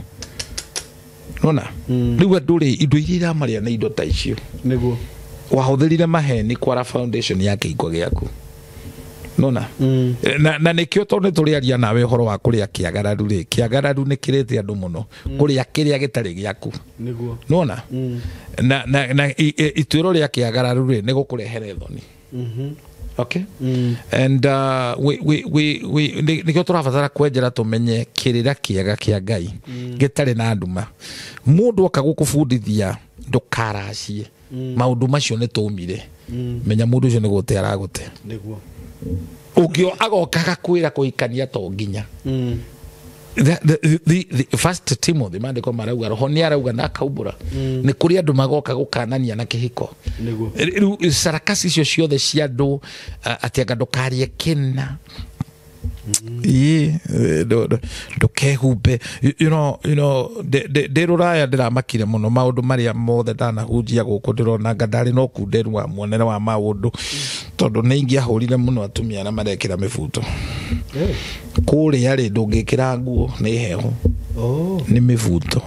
Nona rĩu andũ rĩ, indo iria iramarĩa nĩ indo ta icio. Nĩguo wahũthĩrire maheni kwara foundation ya kĩhingo gĩaku. Nona na nĩkĩo tondũ nĩ tũrĩaria nawe ũhoro wa kũrĩa kĩagararu rĩ, kĩagararu nĩ kĩrĩte andũ mũno kũrĩa kĩrĩa gĩtarĩ gĩaku. Nĩguo nona na ituĩro rĩa kĩagararu rĩ nĩ gũkũrehere thoni. Okay? And we nĩkĩo tũrabatara kwenjera tũmenye kĩrĩra kĩega kĩa Ngai gĩtarĩ na nduma. Mũndũ oka gũkũbundithia ndũkaracie maũndũ macio nĩ tũmire, menya mũndũ ũcio nĩ gũte aragũte. Nĩguo ũngĩ agoka agakwĩra kũhikania to nginya. The first Timothy maandĩko marauga roho nĩ arauga na akaumbũra nĩ kũrĩ andũ magoka gũkanania na kĩhiko. Nĩguo rĩu sarakasi icio ciothe cia andũ atĩ anga ndũkarie kĩna, ndũkehumbe, you know ndĩ rũraya ndĩramakire mũno maũndũ marĩa mothe ndanahunjia gũkũ, ndĩrona anga ndarĩ na ũkunderu wa muonere wa maũndũ, tondũ nĩ ingĩahũrire mũno atumia arĩa marekĩra mĩbuto. Kũrĩa rĩ ndũngĩkĩra nguo nĩ heho, nĩ mĩbuto.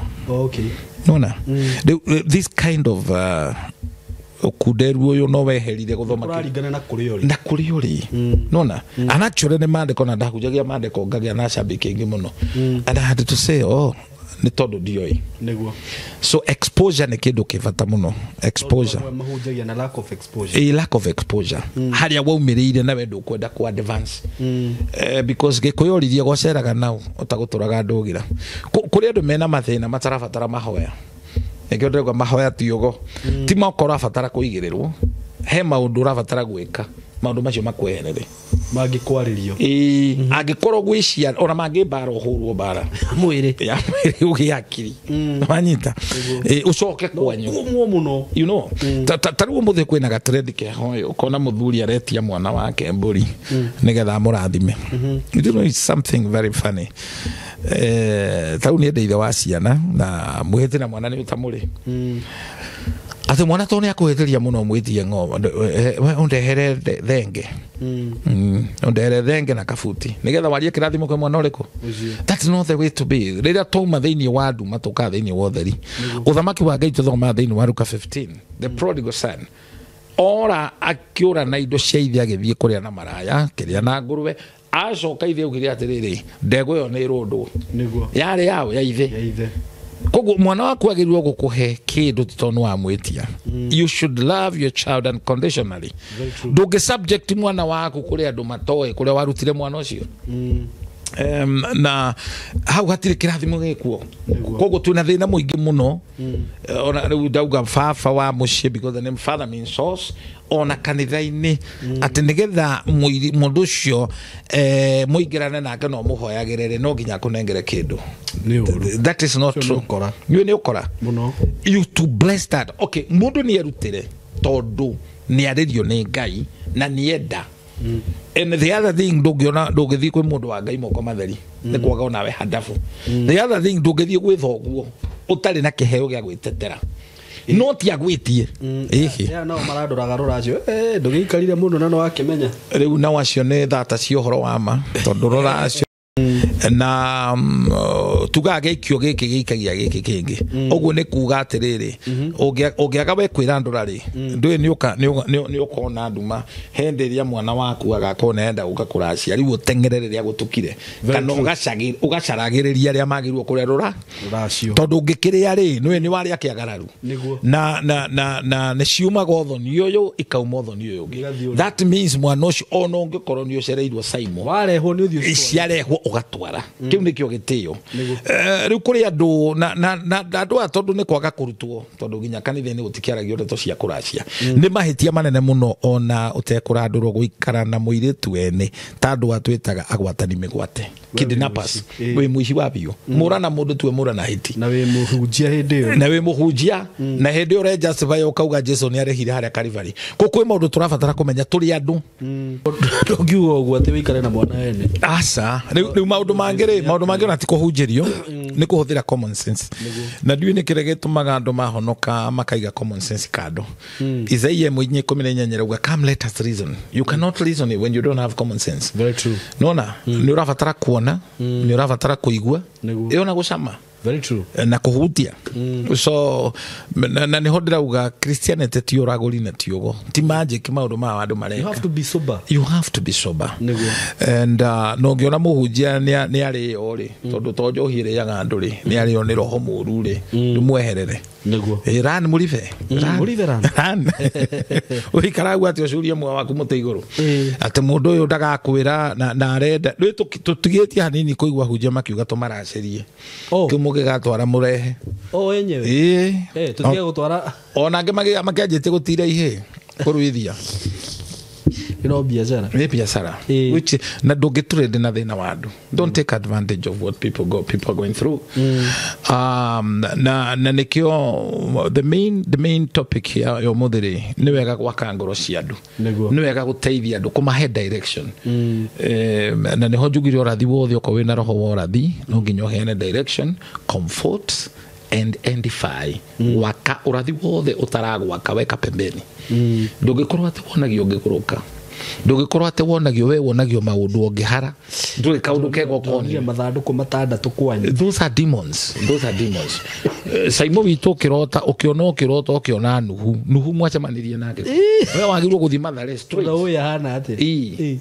Nona rĩu this kind of ũkunderu ũyũ no weherire gũthoma kũraringana na kũrĩa ũrĩ, na kũrĩa ũrĩ. Nona and actually nĩ maandĩko na ndahunjagia maandĩko ngagĩa na shabiki aingĩ mũno, and I had to say oh nĩ tondũ ndioĩ. Nĩguo so exposure nĩ kĩndũ kĩ bata mũno. Exposure mahunjagia na lack of exposure. A lack of exposure harĩa waumĩrĩire nawe ndũkwenda ku advance, because gĩkũyũ oririe gwaceraga nao ũtagũtũraga ndũgĩra. Kũrĩ andũ mena mathĩna matarabatara mahoya, nĩkĩo ndĩrauga mahoya ti ũgo, ti moko ũrabatara kũigĩrĩrwo, he maũndũ ũrabatara gwĩka maũndũ macio makweherere mangĩkwarĩrio. Angĩkorwo gwĩ ciana ona mangĩmbara ũhũrwo mbara mwĩrĩ ya mwĩrĩ ũgĩe akiri, wanyita, ũcoke kwanyu kũmwo mũno, you know. Ta rĩu ũmũthĩ kwĩna gatrendi keho ĩ, ũkona mũthuri aretia mwana wake mbũri nĩgetha amũrathime. You know, it's something very funny. Ta rĩu niĩ ndĩ ithe wa ciana na mwĩhĩtĩ na mwana nĩ ũtamũrĩ atĩ mwana to nĩ akũhĩtĩria mũno mwĩtie ng'ombe ũndehere thenge, ũndehere thenge na kabuti nĩgetha warie kĩrathimo kwĩ mwana ũrĩkũ. That's not the way to be. Rĩrĩa twauma thĩinĩ wa nduma tũka thĩinĩ wa ũtheri, ũthamaki wa Ngai tũthomaga thĩinĩ wa Luka 15, the prodigal son ora akĩũra na indo cia ithe agĩthiĩ kũrĩa na maraya kĩrĩa na ngũrwe, acoka ithe augire atĩrĩrĩ, ndegwa ĩyo nĩ ĩrũndwo. Nĩguo yarĩ yao ya ithe. Koguo mwana waku agĩrĩirwo gũkũhe kĩndũ ti tondũ nĩwamwĩtia. You should love your child unconditionally. Ndũngĩ subject mwana waku kũrĩ andũ matoĩ kũrĩa warutire mwana ũcio. Na hau hatirĩ kĩrathimo gĩkuo. Koguo twĩna thĩna mũingĩ mũno. Ona rĩu ndauga baba wa mũciĩ, because the name father means source, ona kanitha-inĩ atĩ nĩgetha mũndũ ũcio mũingĩrane nake no mũhoyagĩrĩre no nginya akũnengere kĩndũ. That is not true. Nĩ ũkora mũno. You to bless that. Okay, mũndũ nĩ erutĩre tondũ nĩ arĩrio nĩ Ngai na nĩ enda. And the other thing, ndũngĩona ndũngĩthiĩ kwĩ mũndũ wa Ngai moko matheri, nĩ kwaga onawe handabu. The other thing, ndũngĩthiĩ gwĩ thoguo ũtarĩ na kĩheo gĩa gwĩtetera. No ti agwĩtie. Ĩhĩ. Ya nao marandoraga rũracio ndũgĩikarire mũno na no akĩmenya. Rĩu nao acio nĩ thata cia ũhoro wa ma tondũ rũracio na tugaga gĩikio gĩkĩ gĩikagia gĩkĩ kĩngĩ. Ũguo nĩ kuga atĩrĩrĩ, ũngĩaga we kwĩrandũra rĩ, ndũĩ nĩ ũkona nduma hĩndĩ ĩrĩa mwana waku agakorwo nĩ arenda gũka kũracia, rĩu ũteng'ere rĩrĩa gũtukire, kana ũgacaragĩrĩria arĩa magĩrĩirwo kũrerũra rũracio, tondũ ũngĩkĩrĩa rĩ, nĩũĩ nĩ warĩa kĩagararu. Nĩguo. Na na na na nĩ ciumaga ũthoni ũyũ ikauma ũthoni ũyũ ũngĩ. That means mwana ũcio ona ũngĩkorwo nĩ ũcereirwo Saimo, warehwo nĩ ũthiĩ ciarehwo ũgatwara. Kĩu nĩkĩo gĩtĩo. Rĩu kũrĩ andũ na andũ aya tondũ nĩ kwaga kũrutwo, tondũ nginya kanitha-inĩ gũtikĩaragio ndeto cia kũracia. Nĩ mahĩtia manene mũno ona ũtekũrandũrwo gũikara na mũirĩtu wene ta andũ atwĩtaga agwatani mĩgwate, kidnappers. Wĩ mũici wa biũ, mũra na mũndũ tuwe mũra na hĩti, na wĩ mũhunjia hĩndĩ ĩyo, na wĩ mũhunjia na hĩndĩ ĩyo ũrejustify ũkauga Jesu nĩ arĩhire harĩa Calvary. Kwĩ maũndũ tũrabatara kũmenya tũrĩ andũ. Ndũngiuga ũguo atĩ wĩikare na mwana wene. Aca, rĩu maũndũ mangĩ rĩ, maũndũ mangĩ ona ti kũhunjĩrio, nĩ kũhũthĩra common sense. Na ndiũĩ nĩ kĩrĩa gĩtũmaga andũ mahonoka makaiga common sense kando. Isaia 4:18 rauga, come let us reason. You cannot reason it when you don't have common sense. Very true. Nona, nĩ ũrabatara kuona, nĩ ũrabatara kũigua, ĩyo na gũcama. Very true. Na kũhutia. So na nĩho ndĩrauga Christianity ti ũragũri na ti ũgo, ti magic maũndũ ma andũ mareka. You have to be sober. You have to be sober. Nĩguo. And no ngĩona mũhunjia nĩ arĩo rĩ, tondũ to njohi ĩrĩaga andũ rĩ, nĩ arĩo nĩ roho mũũru rĩ, ndũmweherere. Nĩguo. Run mũribe. Mũribe run. Run. Ũikara hau atĩ ũcurie mwa waku mũtĩ igũrũ. Atĩ mũndũ ũyũ ndagakwĩra na arenda. Rĩu tũtigĩtie hanini kũigua hunjia makiuga tũmaracĩrie. Kĩu mũgĩgatwara mũrehe. O enyewe. Ĩĩ. Tũtige gũtwara. Ona angĩ makĩanjĩtie gũtira ihĩ kũruithia. Ĩno biacara. Nĩ biacara. Which na ndũngĩtrade na thĩna wa andũ. Don't take advantage of what people are going through. Na nĩkĩo the main topic here ya ũmũthĩ rĩ, nĩ wega gwaka ngoro cia andũ. Nĩ wega gũteithia andũ kũmahe direction. Na nĩho njugire ũrathi wothe okorwo wĩna roho wa ũrathi, no nginya ũheane direction, comfort and edify. Waka ũrathi wothe ũtaragwaka weka pembeni. Ndũngĩkorwo atĩ wonagio ũngĩgũrũka, ndũngĩkorwo atĩ wonagio we wonagio maũndũ ũngĩhara, ndũrĩ kaũndũ kega ũkonio. Mathandũkũ matandatũ kwanyu. Those are demons. Those are demons. Saimo witũ ũkĩrota, ũkĩona ũkĩrota ũkĩona Nuhu. Nuhu mwacemanirie nake. We wagĩrĩirwo gũthiĩ Mathare straight. Ũyũ ahana atĩa?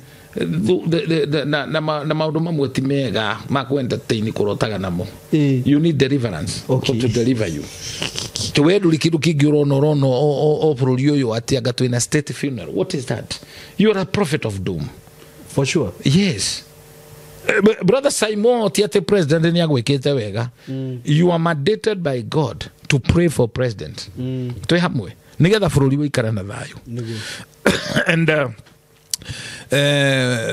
Na maũndũ mamwe ti mega ma kũ entertain kũrotaga namo. You need deliverance. Okay. To deliver you. Tuwe ndũrĩ kĩndũ kĩngĩ ũrona ũrona o bũrũri ũyũ atĩ anga twĩna state funeral. What is that? You are a prophet of doom. For sure. Yes. Brother Simon ti atĩ president nĩ agwĩkĩte wega. You are mandated by God to pray for president. Twĩ hamwe nĩgetha bũrũri ũikare na thayũ. And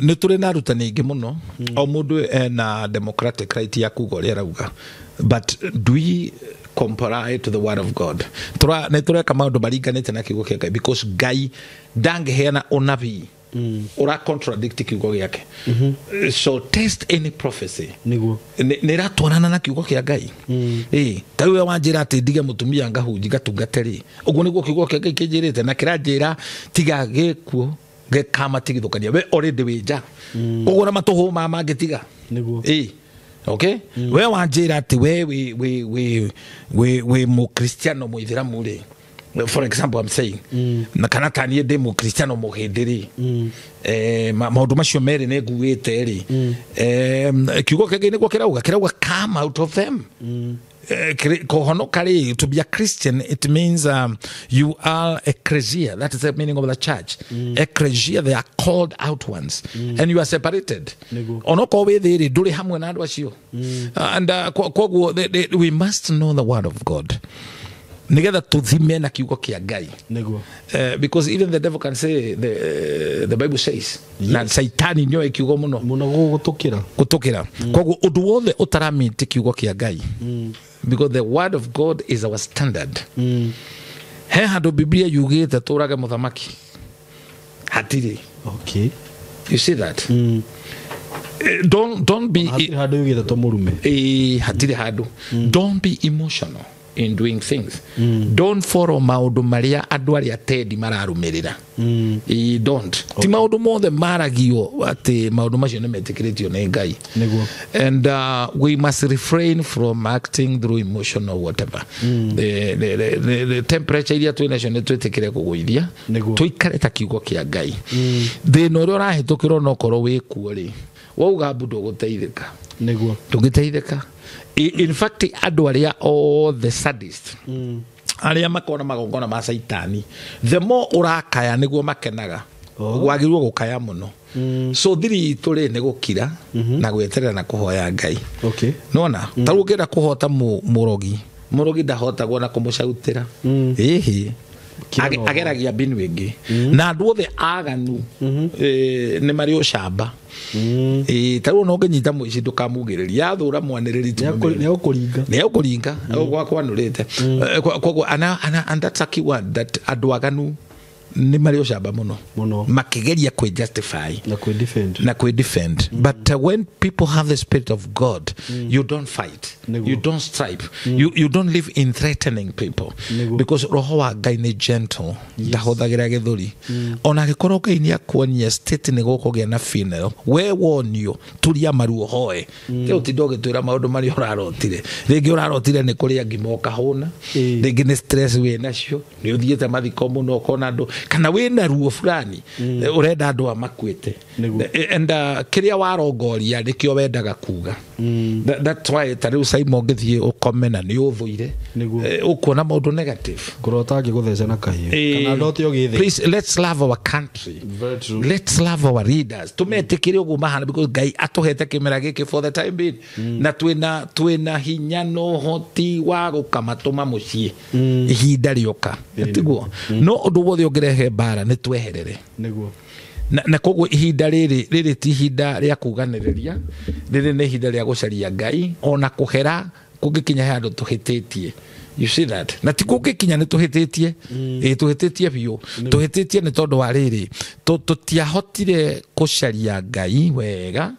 nĩ tũrĩ na arutani aingĩ mũno. O mũndũ ena democratic right ya kuga ũrĩa arauga, but do we compare to the word of God? Nĩ tũreka maũndũ maringanĩte na kiugo kĩa Ngai, because Ngai ndangĩheana ũnabii ũra contradict kiugo gĩake. So test any prophecy. Nĩguo. Nĩ ĩratwarana na kiugo kĩa Ngai. Ta rĩu we wanjĩra atĩ ndige mũtumia ngahunji ngatungate rĩ, ũguo nĩguo kiugo kĩa Ngai kĩnjĩrĩte, na kĩranjĩra tiga gĩkuũ gĩkamatigithũkania. We already wĩ nja. Koguo na matũhũma mangĩtiga. Nĩguo. Okay? We wanjĩra atĩ we wĩ mũkristiano mũithĩramu rĩ, for example I'm saying, na kana ta niĩ ndĩ mũkristiano mũhĩndĩ rĩ, maũndũ macio merĩ nĩ nguĩte rĩ, kiugo kĩa Ngai nĩguo kĩrauga come out of them. Kũhonoka rĩ, to be a Christian it means you are ecclesia. That is the meaning of the church. Ecclesia, they are called out ones. And you are separated. Onokorwo wĩ thĩ rĩ, ndũrĩ hamwe na andũ acio. And koguo we must know the word of God nĩgetha tũthime na kiugo kĩa Ngai. Nĩguo. Because even the devil can say the Bible says. Yes. Na Saitani nĩoĩ kiugo mũno. Mũno gũgũtũkĩra. Gũtũkĩra. Koguo ũndũ wothe ũtaramĩte kiugo kĩa Ngai. Because the word of God is our standard. He handũ Biblia yugĩte tũrage mũthamaki. Hatirĩ. Okay. You see that? Don't be hatirĩ handũ yugĩte tũmũrume. Hatirĩ handũ. Don't be emotional. in doing things. Don't follow maundu maria andu aria tendi mararumirira. Don't. Ti maundu mothe maragio ati maundu macio ni metikiritio ni Ngai. And we must refrain from acting through emotion or whatever. The temperature iria twinacio ni twitikire kuguithia tuikare ta kiugo kia Ngai. Thina uria urahitukirwo no korwo wikuo ri wauga mbu nduguteithika. Niguo ndungiteithika. In fact andu aria othe sadist aria makona magongona ma saitani, the more urakaya niguo makenaga. Wagirwo gukaya muno. So thiri itu ri ni gukira na gweterera na kuhoya Ngai. Okay. Nona ta riu ungienda kuhota murogi, murogi ndahotagwo na kumucautira. Ihi ageragia mbinu ingi. Na andu othe aganu ni mari ucamba. Ta riu no nginyita muici ndukamugiriria yathura mwaniriri tu ni akuringa gwakwanurite. Koguo and that's a key word, that andu aganu ni mari ucamba muno makigeria kwi justify na kwi defend. But when people have the spirit of God, you don't fight, you don't stripe, you don't live in threatening people. Because roho wa Ngai ni gentle, ndahothagira githuri. Ona angikorwo Ngai ni akuonia state ni gukugia na funeral, we wonio turia maruo hoe. Te utinda ugitwira maundu maria urarotire. Ringi urarotire ni kuria ngima ukahuna, ringi ni stress wi nacio, ni uthiete mathiko muno ukona andu kana wina ruo fulani urenda andu amakuite. And kiria warongoria nikio wendaga kuga. That's why ta riu Simon ngithie ukome na ni uthuire ukuona maundu negative ngurota ngigutheca na kahiu kana ndote ugithi. Please, let's love our country. Very true. Let's love our leaders. Tumetikire uguo mahana because Ngai atuhete kimera giki for the time being. Na twina hinya no hoti wa gukamatuma mucii ihinda rioka. Tiguo no undu wothe ungirehe mbara ni tweherere. Niguo. Na koguo ihinda riri ti ihinda ria kuganiriria, riri ni ihinda ria gucaria Ngai ona kuhera kungikinya he andu tuhititie. You see that? Na ti kungikinya ni tuhititie, tuhititie biu, tuhititie ni tondu wa riri tutiahotire gucaria Ngai wega.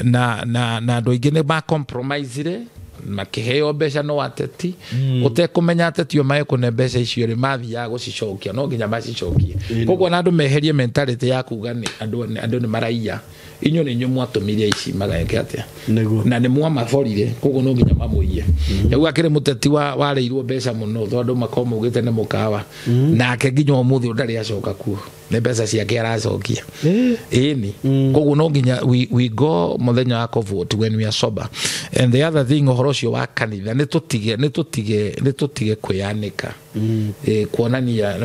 Na andu aingi ni ma compromise makiheo mbeca no ateti utekumenya ateti o maekune mbeca icio ri mathiaga gucicokia no nginya macicokie. Koguo na andu meherie mentality ya kuga ni andu ni maraiya, inyu ni inyu mwatumire ici mageke atia na ni mwamaborire, koguo no nginya mamuiye. Rĩu akĩrĩ mũteti warĩirwo mbeca mũno tondũ makorwo maugĩte nĩ mũkawa, nake nginya ũmũthĩ ndarĩ acoka kuo, nĩ mbeca ciake aracokia. Ĩni koguo no nginya we go mũthenya wa vote when we are sober. And the other thing, ũhoro ũcio wa kanitha nĩ tũtige kwĩyanĩka, kuonania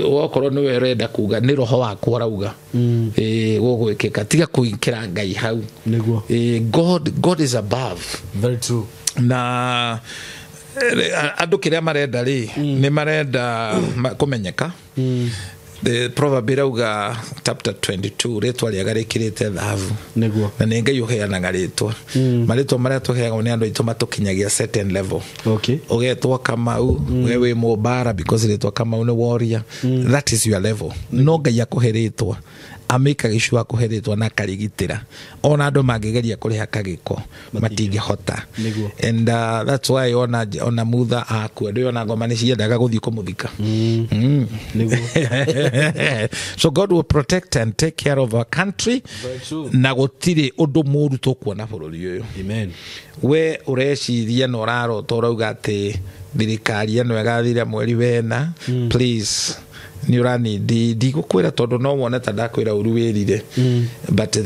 okorwo nĩwe ũrenda kuga nĩ roho waku ũrauga gũgwĩkĩka, tiga kũingĩra Ngai hau. Nĩguo. God is above. Very true. Na andu kiria marenda ri ni marenda kumenyeka. The proverb irauga chapter 22 ritwa riaga rikirite thahabu. Niguo. Na ni Ngai uheanaga ritwa. Maritwa maria tuheagwo ni andu aitu matukinyagia certain level. Okay. Ugetwo Kamau, we wi mubara because ritwa Kamau ni warrior. That is your level. No Ngai akuhe ritwa, amĩkaga icua akũhe na akarigitĩra ona andũ mangĩgeria kũrĩhaka gĩko matingĩhota. And that's why ona Mutha akua ndĩ ona ngoma nĩ ciendaga gũthiĩ kũmũthika. So God will protect and take care of our country. Na gũtirĩ ũndũ mũũru tũkuona bũrũri ũyũ. Amen. We ũreciria na ũrarota ũrauga atĩ thirikari ĩno ĩgathira mweri wena, please ni urani ndigukwira tondu no wone ta ndakwira uru wirire, but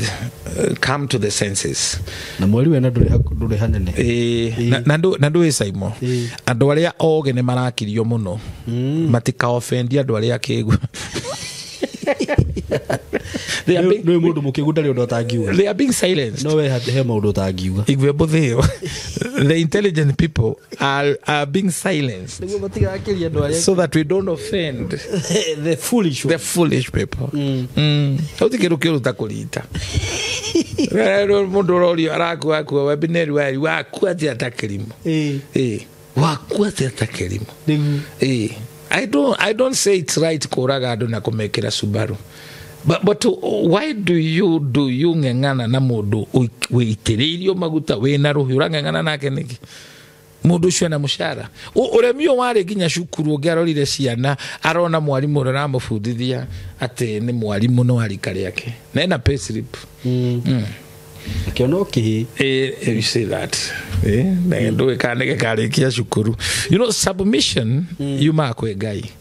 come to the senses. Na mweri wena nduri hanene. Na ndu Simon, andu aria oge ni marakirio muno, matika offend andu aria akigu. They are being, no mundu mukigu ndari undu atangiuga. They are being silenced. No we he maundu utangiuga. Igwe buthio. The intelligent people are being silenced. So that we don't offend the foolish the foolish people. Uti kiru takulita. Mundu urorio arakua akua webineri wari wakua atia takirimo. Wakua atia takirimo. I don't say it's right kuraga andu na kumekera Subaru. But why do you ng'eng'ana na mundu witiriirio maguta wina ruhi urang'eng'ana nake niki? Mundu ucio ena mucara. Uremi uyu wari nginya cukuru ungiarorire ciana arona mwarimu uria aramubundithia ati ni mwarimu no arika riake. Na ena pay slip. Akiona okay. You say that. Na ndu kana gikarikia cukuru. You know, submission yuma kwe Ngai.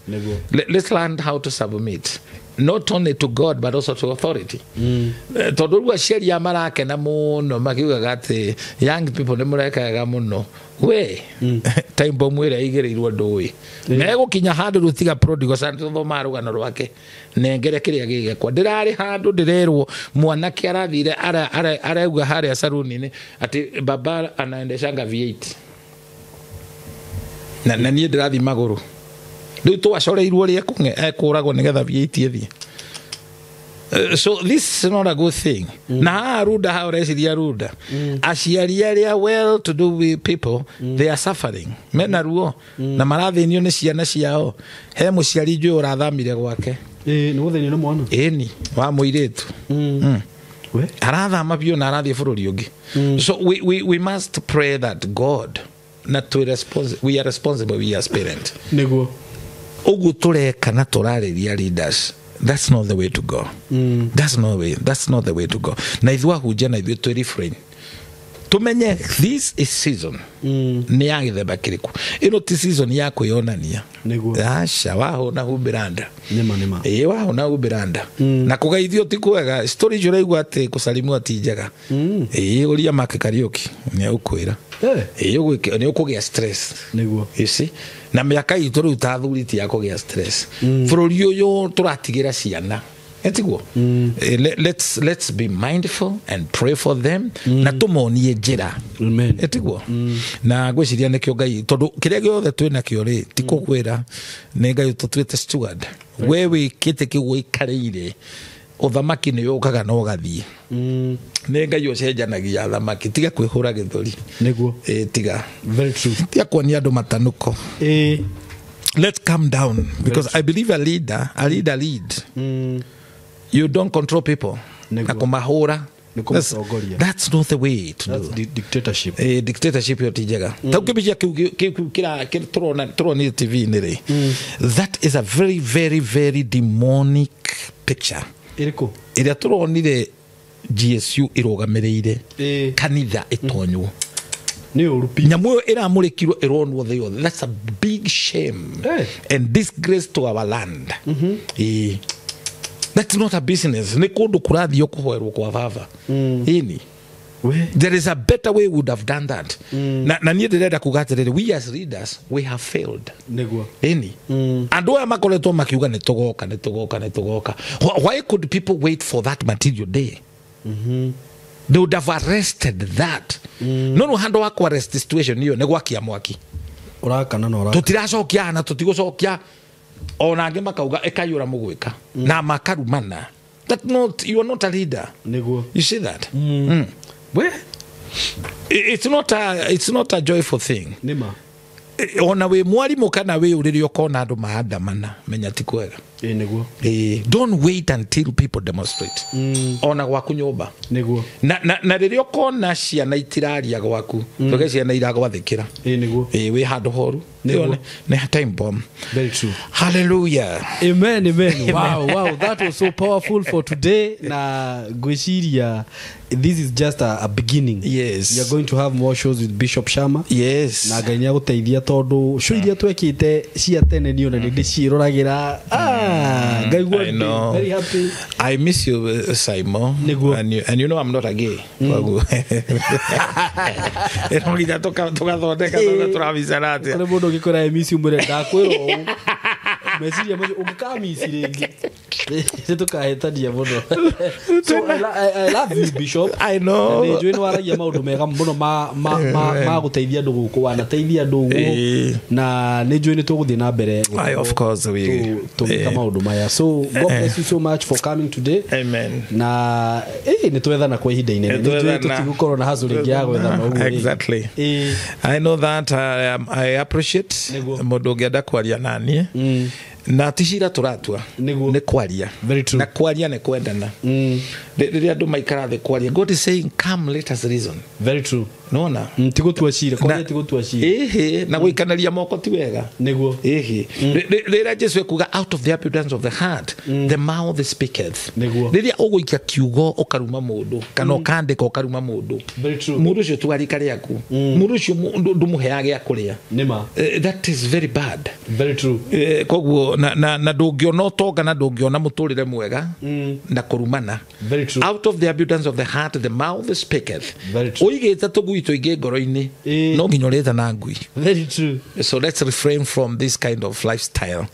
Let's learn how to submit. Not only to God but also to authority. Tondu riu aciari marakena muno makiugaga ati young people ni murekaga muno. We time bomb ira igereirwo ndui. Megukinya handu rutiga prodigal son tuthoma rugano rwake. Nengere kiria gigekwa. Ndirari handu ndirerwo mwanake arathire arauga haria saruni-ini ati baba anaendeshanga V8. Na niĩ ndirathi maguru. Riu twacoreirwo ria ekũragwo nigetha V8 ĩthiĩ. So this is not a good thing. Na ruda ha ureciria ruda. Aciari aria well to do with people, they are suffering. Mena ruo na marathinio ni ciana ciao. He muciari njui urathamire gwake. Ni guthinio ni mwana. Ni wa muiritu. We arathama biũ na arathie bururi ungi. So we must pray that God na to we are responsible, we as parents. Niguo. Uguo tureka na turariria leaders. That's not the way to go. That's not the way. That's not the way to go. Na ithuĩ ahunjia na ithuĩ twĩ refrain. Tumenye this is season. Nĩ ya gĩthemba kĩrĩkũ. Ĩno ti season ya kwĩyonania. Nĩguo. Aca wahũna humbĩra nda. Nĩma nĩma. Ĩĩ wahũna humbĩra nda. Na kũgeithio ti kwega. Story icio ũraigua atĩ kũcarimwo ti njega. Ĩĩ ũria Mark Kariuki nĩ egũkwĩra. Ĩĩ nĩ ũkũgĩa stress. Nĩguo. You see? Na mĩaka itũ rĩu ta athuri ti ya kũgĩa stress. Bũrũri ũyũ tũratigĩra ciana. Etiguo. Let's be mindful and pray for them. Na tumonie njĩra. Amen. Etiguo. Na ngwĩciria nĩkĩo Ngai tondũ kĩrĩa gĩothe twĩ nakĩo rĩ ti kũgwĩra nĩ Ngai ũtũtuĩte steward. We wĩkĩte kĩu ũikarĩire ũthamaki nĩ ũkaga na ũgathiĩ. Nĩ Ngai ũcenjanagia athamaki tiga kwĩhũra gĩthũri. Nĩguo. Tiga. Very true. Tiga kuonia andũ matanuko. Let's calm down because I believe a leader lead. You don't control people. Na kumahura. That's not the way to that's do. Dictatorship. Dictatorship yo ti njega. Ta ũkĩmbicia kĩu kĩra tũrona TV nĩ rĩ. That is a very very very demonic picture. Ĩrĩkũ? Ĩrĩa tũronire GSU ĩrũgamĩrĩire kanitha ĩtonywo. Nĩ ũru pi. Nyamũ ĩyo ĩramũrĩkirwo ĩronwo thĩ yothe. That's a big shame and disgrace to our land. That's not a business. Nĩ kũndũ kũrathiĩ kũhoerwo kwa baba. Ĩni. There is a better way we would have done that. Na niĩ ndĩrenda kuga atĩrĩrĩ, we as leaders we have failed. Nĩguo. Ĩni. Andũ aya makoretwo makiuga nĩ tũgoka nĩ tũgoka nĩ tũgoka. Why could people wait for that material day? They would have arrested that. No no handũ wa ku arrest situation iyo nĩ gwakia mwaki. Ũrakana na ũrakana. Tũtiracokia na tũtigũcokia. Ona angĩ makauga ĩkayũra mũgwĩka na makarumana. That not you are not a leader. Nĩguo. You see that? We it's not a joyful thing. Nĩma. Ona wĩ mwarimũ kana wĩ ũrĩrĩ ũkona andũ maandamana menya ti kwega. Nĩguo. Don't wait until people demonstrate. Ona gwaku nyũmba. Nĩguo. Na rĩrĩa ũkona ciana itiraria gwaku, tuge ciana iragwathĩkĩra. Nĩguo. Wĩ handũ horu. Nĩguo. Nĩ time bomb. Very true. Hallelujah. Amen, amen. Wow, wow, that was so powerful for today. Na ngwĩciria this is just a beginning. Yes. We are going to have more shows with Bishop Sharma. Yes. Na Ngai nĩagũteithia tondũ show iria twekĩte cia tene niĩ ona nĩ ndĩciĩroragĩra. Ngai I know. Very happy. I miss you, Simon. And you know I'm not a gay. Ĩno nginya tũgathondeka tũravicana atĩa. Kũrĩ mũndũ ũngĩkwĩra I miss you mwĩre ndakwĩra ũũ. Meciria macio ũngĩkamisi rĩngĩ nĩ tũkahĩtania mũno. So I love you, Bishop. I know. Nĩ njũĩ nĩ waragia maũndũ mega mũno ma gũteithia andũ gũkũ, wanateithia andũ ũguo, na nĩ njũĩ nĩ tũgũthiĩ na mbere of course we tũgĩka maũndũ maya. So God bless you so much for coming today. Amen. Na nĩ twethana kwa ihinda inene. Nĩ njũĩ tũtigũkorwo na hustle ĩngĩ ya gwethana ũguo. Exactly. I know that I appreciate mũndũ ũngĩenda kwaria naniĩ. Na ti cira tũratua nĩ kwaria. Very true. Na kwaria nĩ kwendana. Rĩrĩa andũ maikara thĩ kwaria, God is saying come let us reason. Very true. Nona ti gũtua cira kwaria ti gũtua cira ĩhĩ na gũikanaria moko ti wega nĩguo ĩhĩ rĩrĩa Jesu ekuga out of the abundance of the heart the mouth speaketh nĩguo rĩrĩa ũgũikia kiugo ũkaruma mũndũ kana ũkandĩka ũkaruma mũndũ mũndũ ũcio ti wa rika rĩaku mũndũ ũcio ndũmũheaga gĩa kũrĩa nĩma that is very bad. Very true. Koguo na ndũngĩona ũtonga na ndũngĩona mũtũrĩre mwega na kũrumana. Very true. Out of the abundance of the heart the mouth speaketh. Ũigĩte tũgui tũingĩ ngoro-inĩ no nginya ũrĩte na ngui. Very true. So let's refrain from this kind of lifestyle.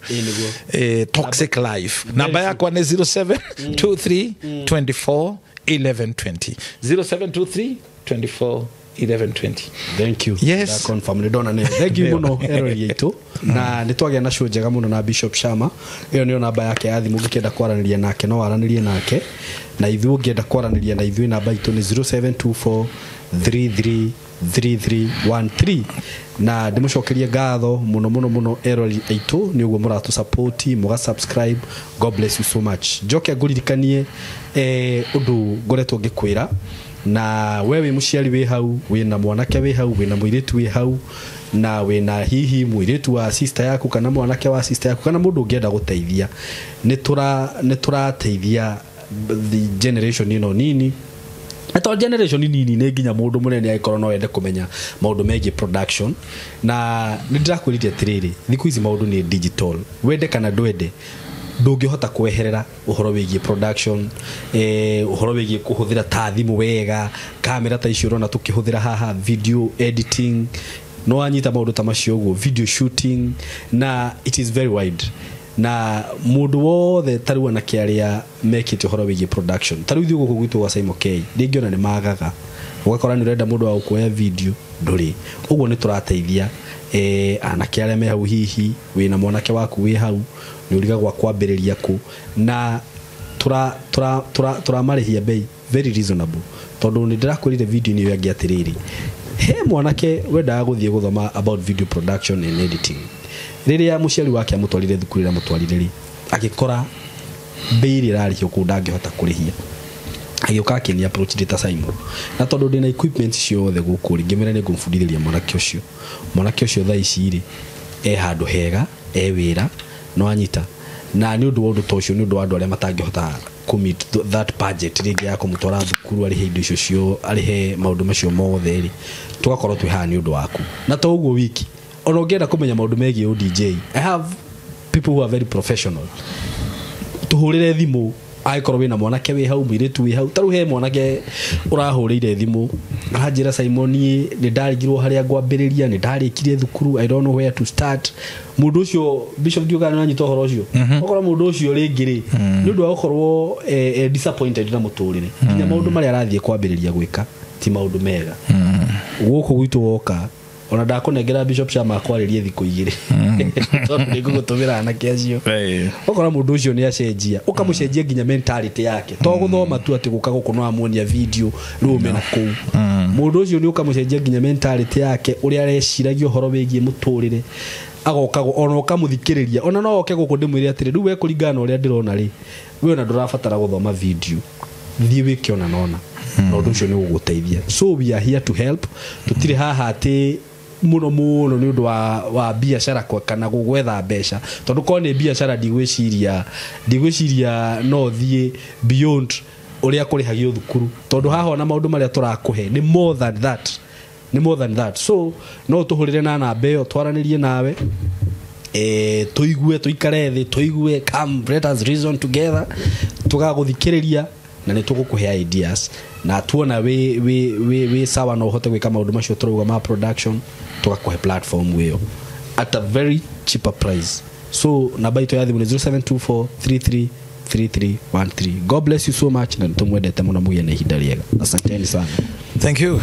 Toxic life. Namba yakwa nĩ 0723 24 1120. 0723 24 1120. Thank you. Yes. That confirm ni ndona ne. Thank you muno erori itu na nĩ twagĩa na show njega muno na Bishop Sharma. Ĩyo nĩyo namba yake ya thimũ ũngĩkenda kwaranĩria nake no aranĩrie nake na ithuĩ ũngĩenda kwaranĩria na ithuĩ namba itũ nĩ 0724 33 3313 na ndĩmũcokerie ngatho muno muno muno erori aitũ nĩ ũguo mũratũ support mũga subscribe. God bless you so much. Njoke ngũririkanie ũndũ ngoretwo ngĩkwĩra na we wĩ mũciari wĩ hau wĩna mwanake wĩ hau wĩna mũirĩtu wĩ hau na wĩna hihi mũirĩtu wa sister yaku kana mwanake wa sister yaku kana mũndũ ũngĩenda gũteithia nĩ tũrateithia the generation ĩno nini to generation nini nĩ nginya mũndũ mũnene angĩkorwo no ende kũmenya maũndũ megiĩ production na nĩ ndĩrakwĩrire atĩrĩrĩ thikũ ici maũndũ nĩ digital wende kana ndwende ndũngĩhota kweherera ũhoro wĩgiĩ production ũhoro wĩgiĩ kũhũthĩra ta thimũ wega kamera ta icio ũrona tũkĩhũthĩra haha video editing no wanyita maũndũ ta macio ũguo video shooting na it is very wide na mũndũ wothe ta rĩu anake arĩa mekĩte ũhoro wĩgiĩ production ta rĩu ithuĩ gũkũ gwitũ gwa Simon K rĩngĩ ona nĩ magaga ũgakora nĩ ũrenda mũndũ wa gũkuoya video ndũrĩ ũguo nĩ tũrateithia anake arĩa me hau hihi wĩna mwanake waku wĩ hau nĩ ũrigagwo kwambĩrĩria kũ na tũramarĩhia bei very reasonable tondũ nĩ ndĩrakwĩrire video-inĩ ĩyo ĩngĩ atĩrĩrĩ he mwanake wendaga gũthiĩ gũthoma about video production and editing rĩrĩa mũciari wake amũtwarire thukuru ĩrĩa amũtwarire rĩ agĩkora bei ĩrĩa ĩrarĩhio kũu ndangĩhota kũrĩhia agĩũka akĩni approach ndĩ ta Simon na tondũ ndĩna equipment ciothe gũkũ rĩ ngĩmwĩra nĩ ngũmũbundithĩria mwanake ũcio thaa ici rĩ e handũ hega e wĩra no anyita na nĩ ũndũ wa ũndũ ta ũcio nĩ ũndũ wa andũ arĩa matangĩhota commit that budget rĩngĩ ya kũmũtwara thukuru arĩhe indo icio cio arĩhe maũndũ macio mothe rĩ tũgakorwo twĩ haha nĩ ũndũ waku na to ũguo wiki ona ũngĩenda kũmenya maũndũ megiĩ ODJ I have people who are very professional tũhũrĩre thimũ angĩkorwo wĩna mwanake wĩ hau mũirĩtu wĩ hau ta rĩu he mwanake ũrahũrĩire thimũ aranjĩra Simon niĩ nĩ ndarigirwo harĩa ngwambĩrĩria nĩ ndarĩkirie thukuru I don't know where to start mũndũ ũcio Bishop ndiũĩ kana nĩwanyita ũhoro ũcio okorwo mũndũ ũcio rĩngĩ rĩ nĩ ũndũ wa gũkorwo disappointed na mũtũrĩre nginya maũndũ marĩa arathiĩ kwambĩrĩria gwĩka ti maũndũ mega gũkũ gwitũ woka ona ndakũnengera Bishop Sharma akwarĩrie thikũ igĩrĩ tondũ nĩngũgũtũmĩra anake acio ũkora mũndũ ũcio nĩ acenjia ũkamũcenjia nginya mentality yake to gũthoma tu atĩ gũka gũkũ no amuonia video rĩu ume na kũu mũndũ ũcio nĩ ũkamũcenjia nginya mentality yake ũrĩa areciragia ũhoro wĩgiĩ mũtũrĩre agoka ona ũkamũthikĩrĩria ona no oke gũkũ ndĩmwĩre atĩrĩ rĩu we kũringana na ũrĩa ndĩrona rĩ we ona ndũrabatara gũthoma video thiĩ wĩke ona nona na ũndũ ũcio nĩ ũgũgũteithia so we are here to help tũtirĩ haha atĩ muno muno nĩ ũndũ wa biacara kana gwetha mbeca tondũ korwo nĩ biacara ndigwĩciria no thiĩ beyond ũrĩa kũrĩhagio thukuru tondũ haha ona maũndũ marĩa tũrakũhe nĩ more than that nĩ more than that so no tũhũrĩre na namba ĩyo twaranĩrie nawe tũigue tũikare thĩ tũigue come let us reason together tũgagũthikĩrĩria na nĩ tũgũkũhe ideas na tuona wĩ sawa na ũhote gwĩka maũndũ macio tũrauga ma production tũgakũhe platform ĩyo at a very cheaper price so namba itũ ya thimũ nĩ 0724333313 God bless you so much na nĩtũmwendete mũno mũgĩe na ihinda rĩega asanteni sana. Thank you.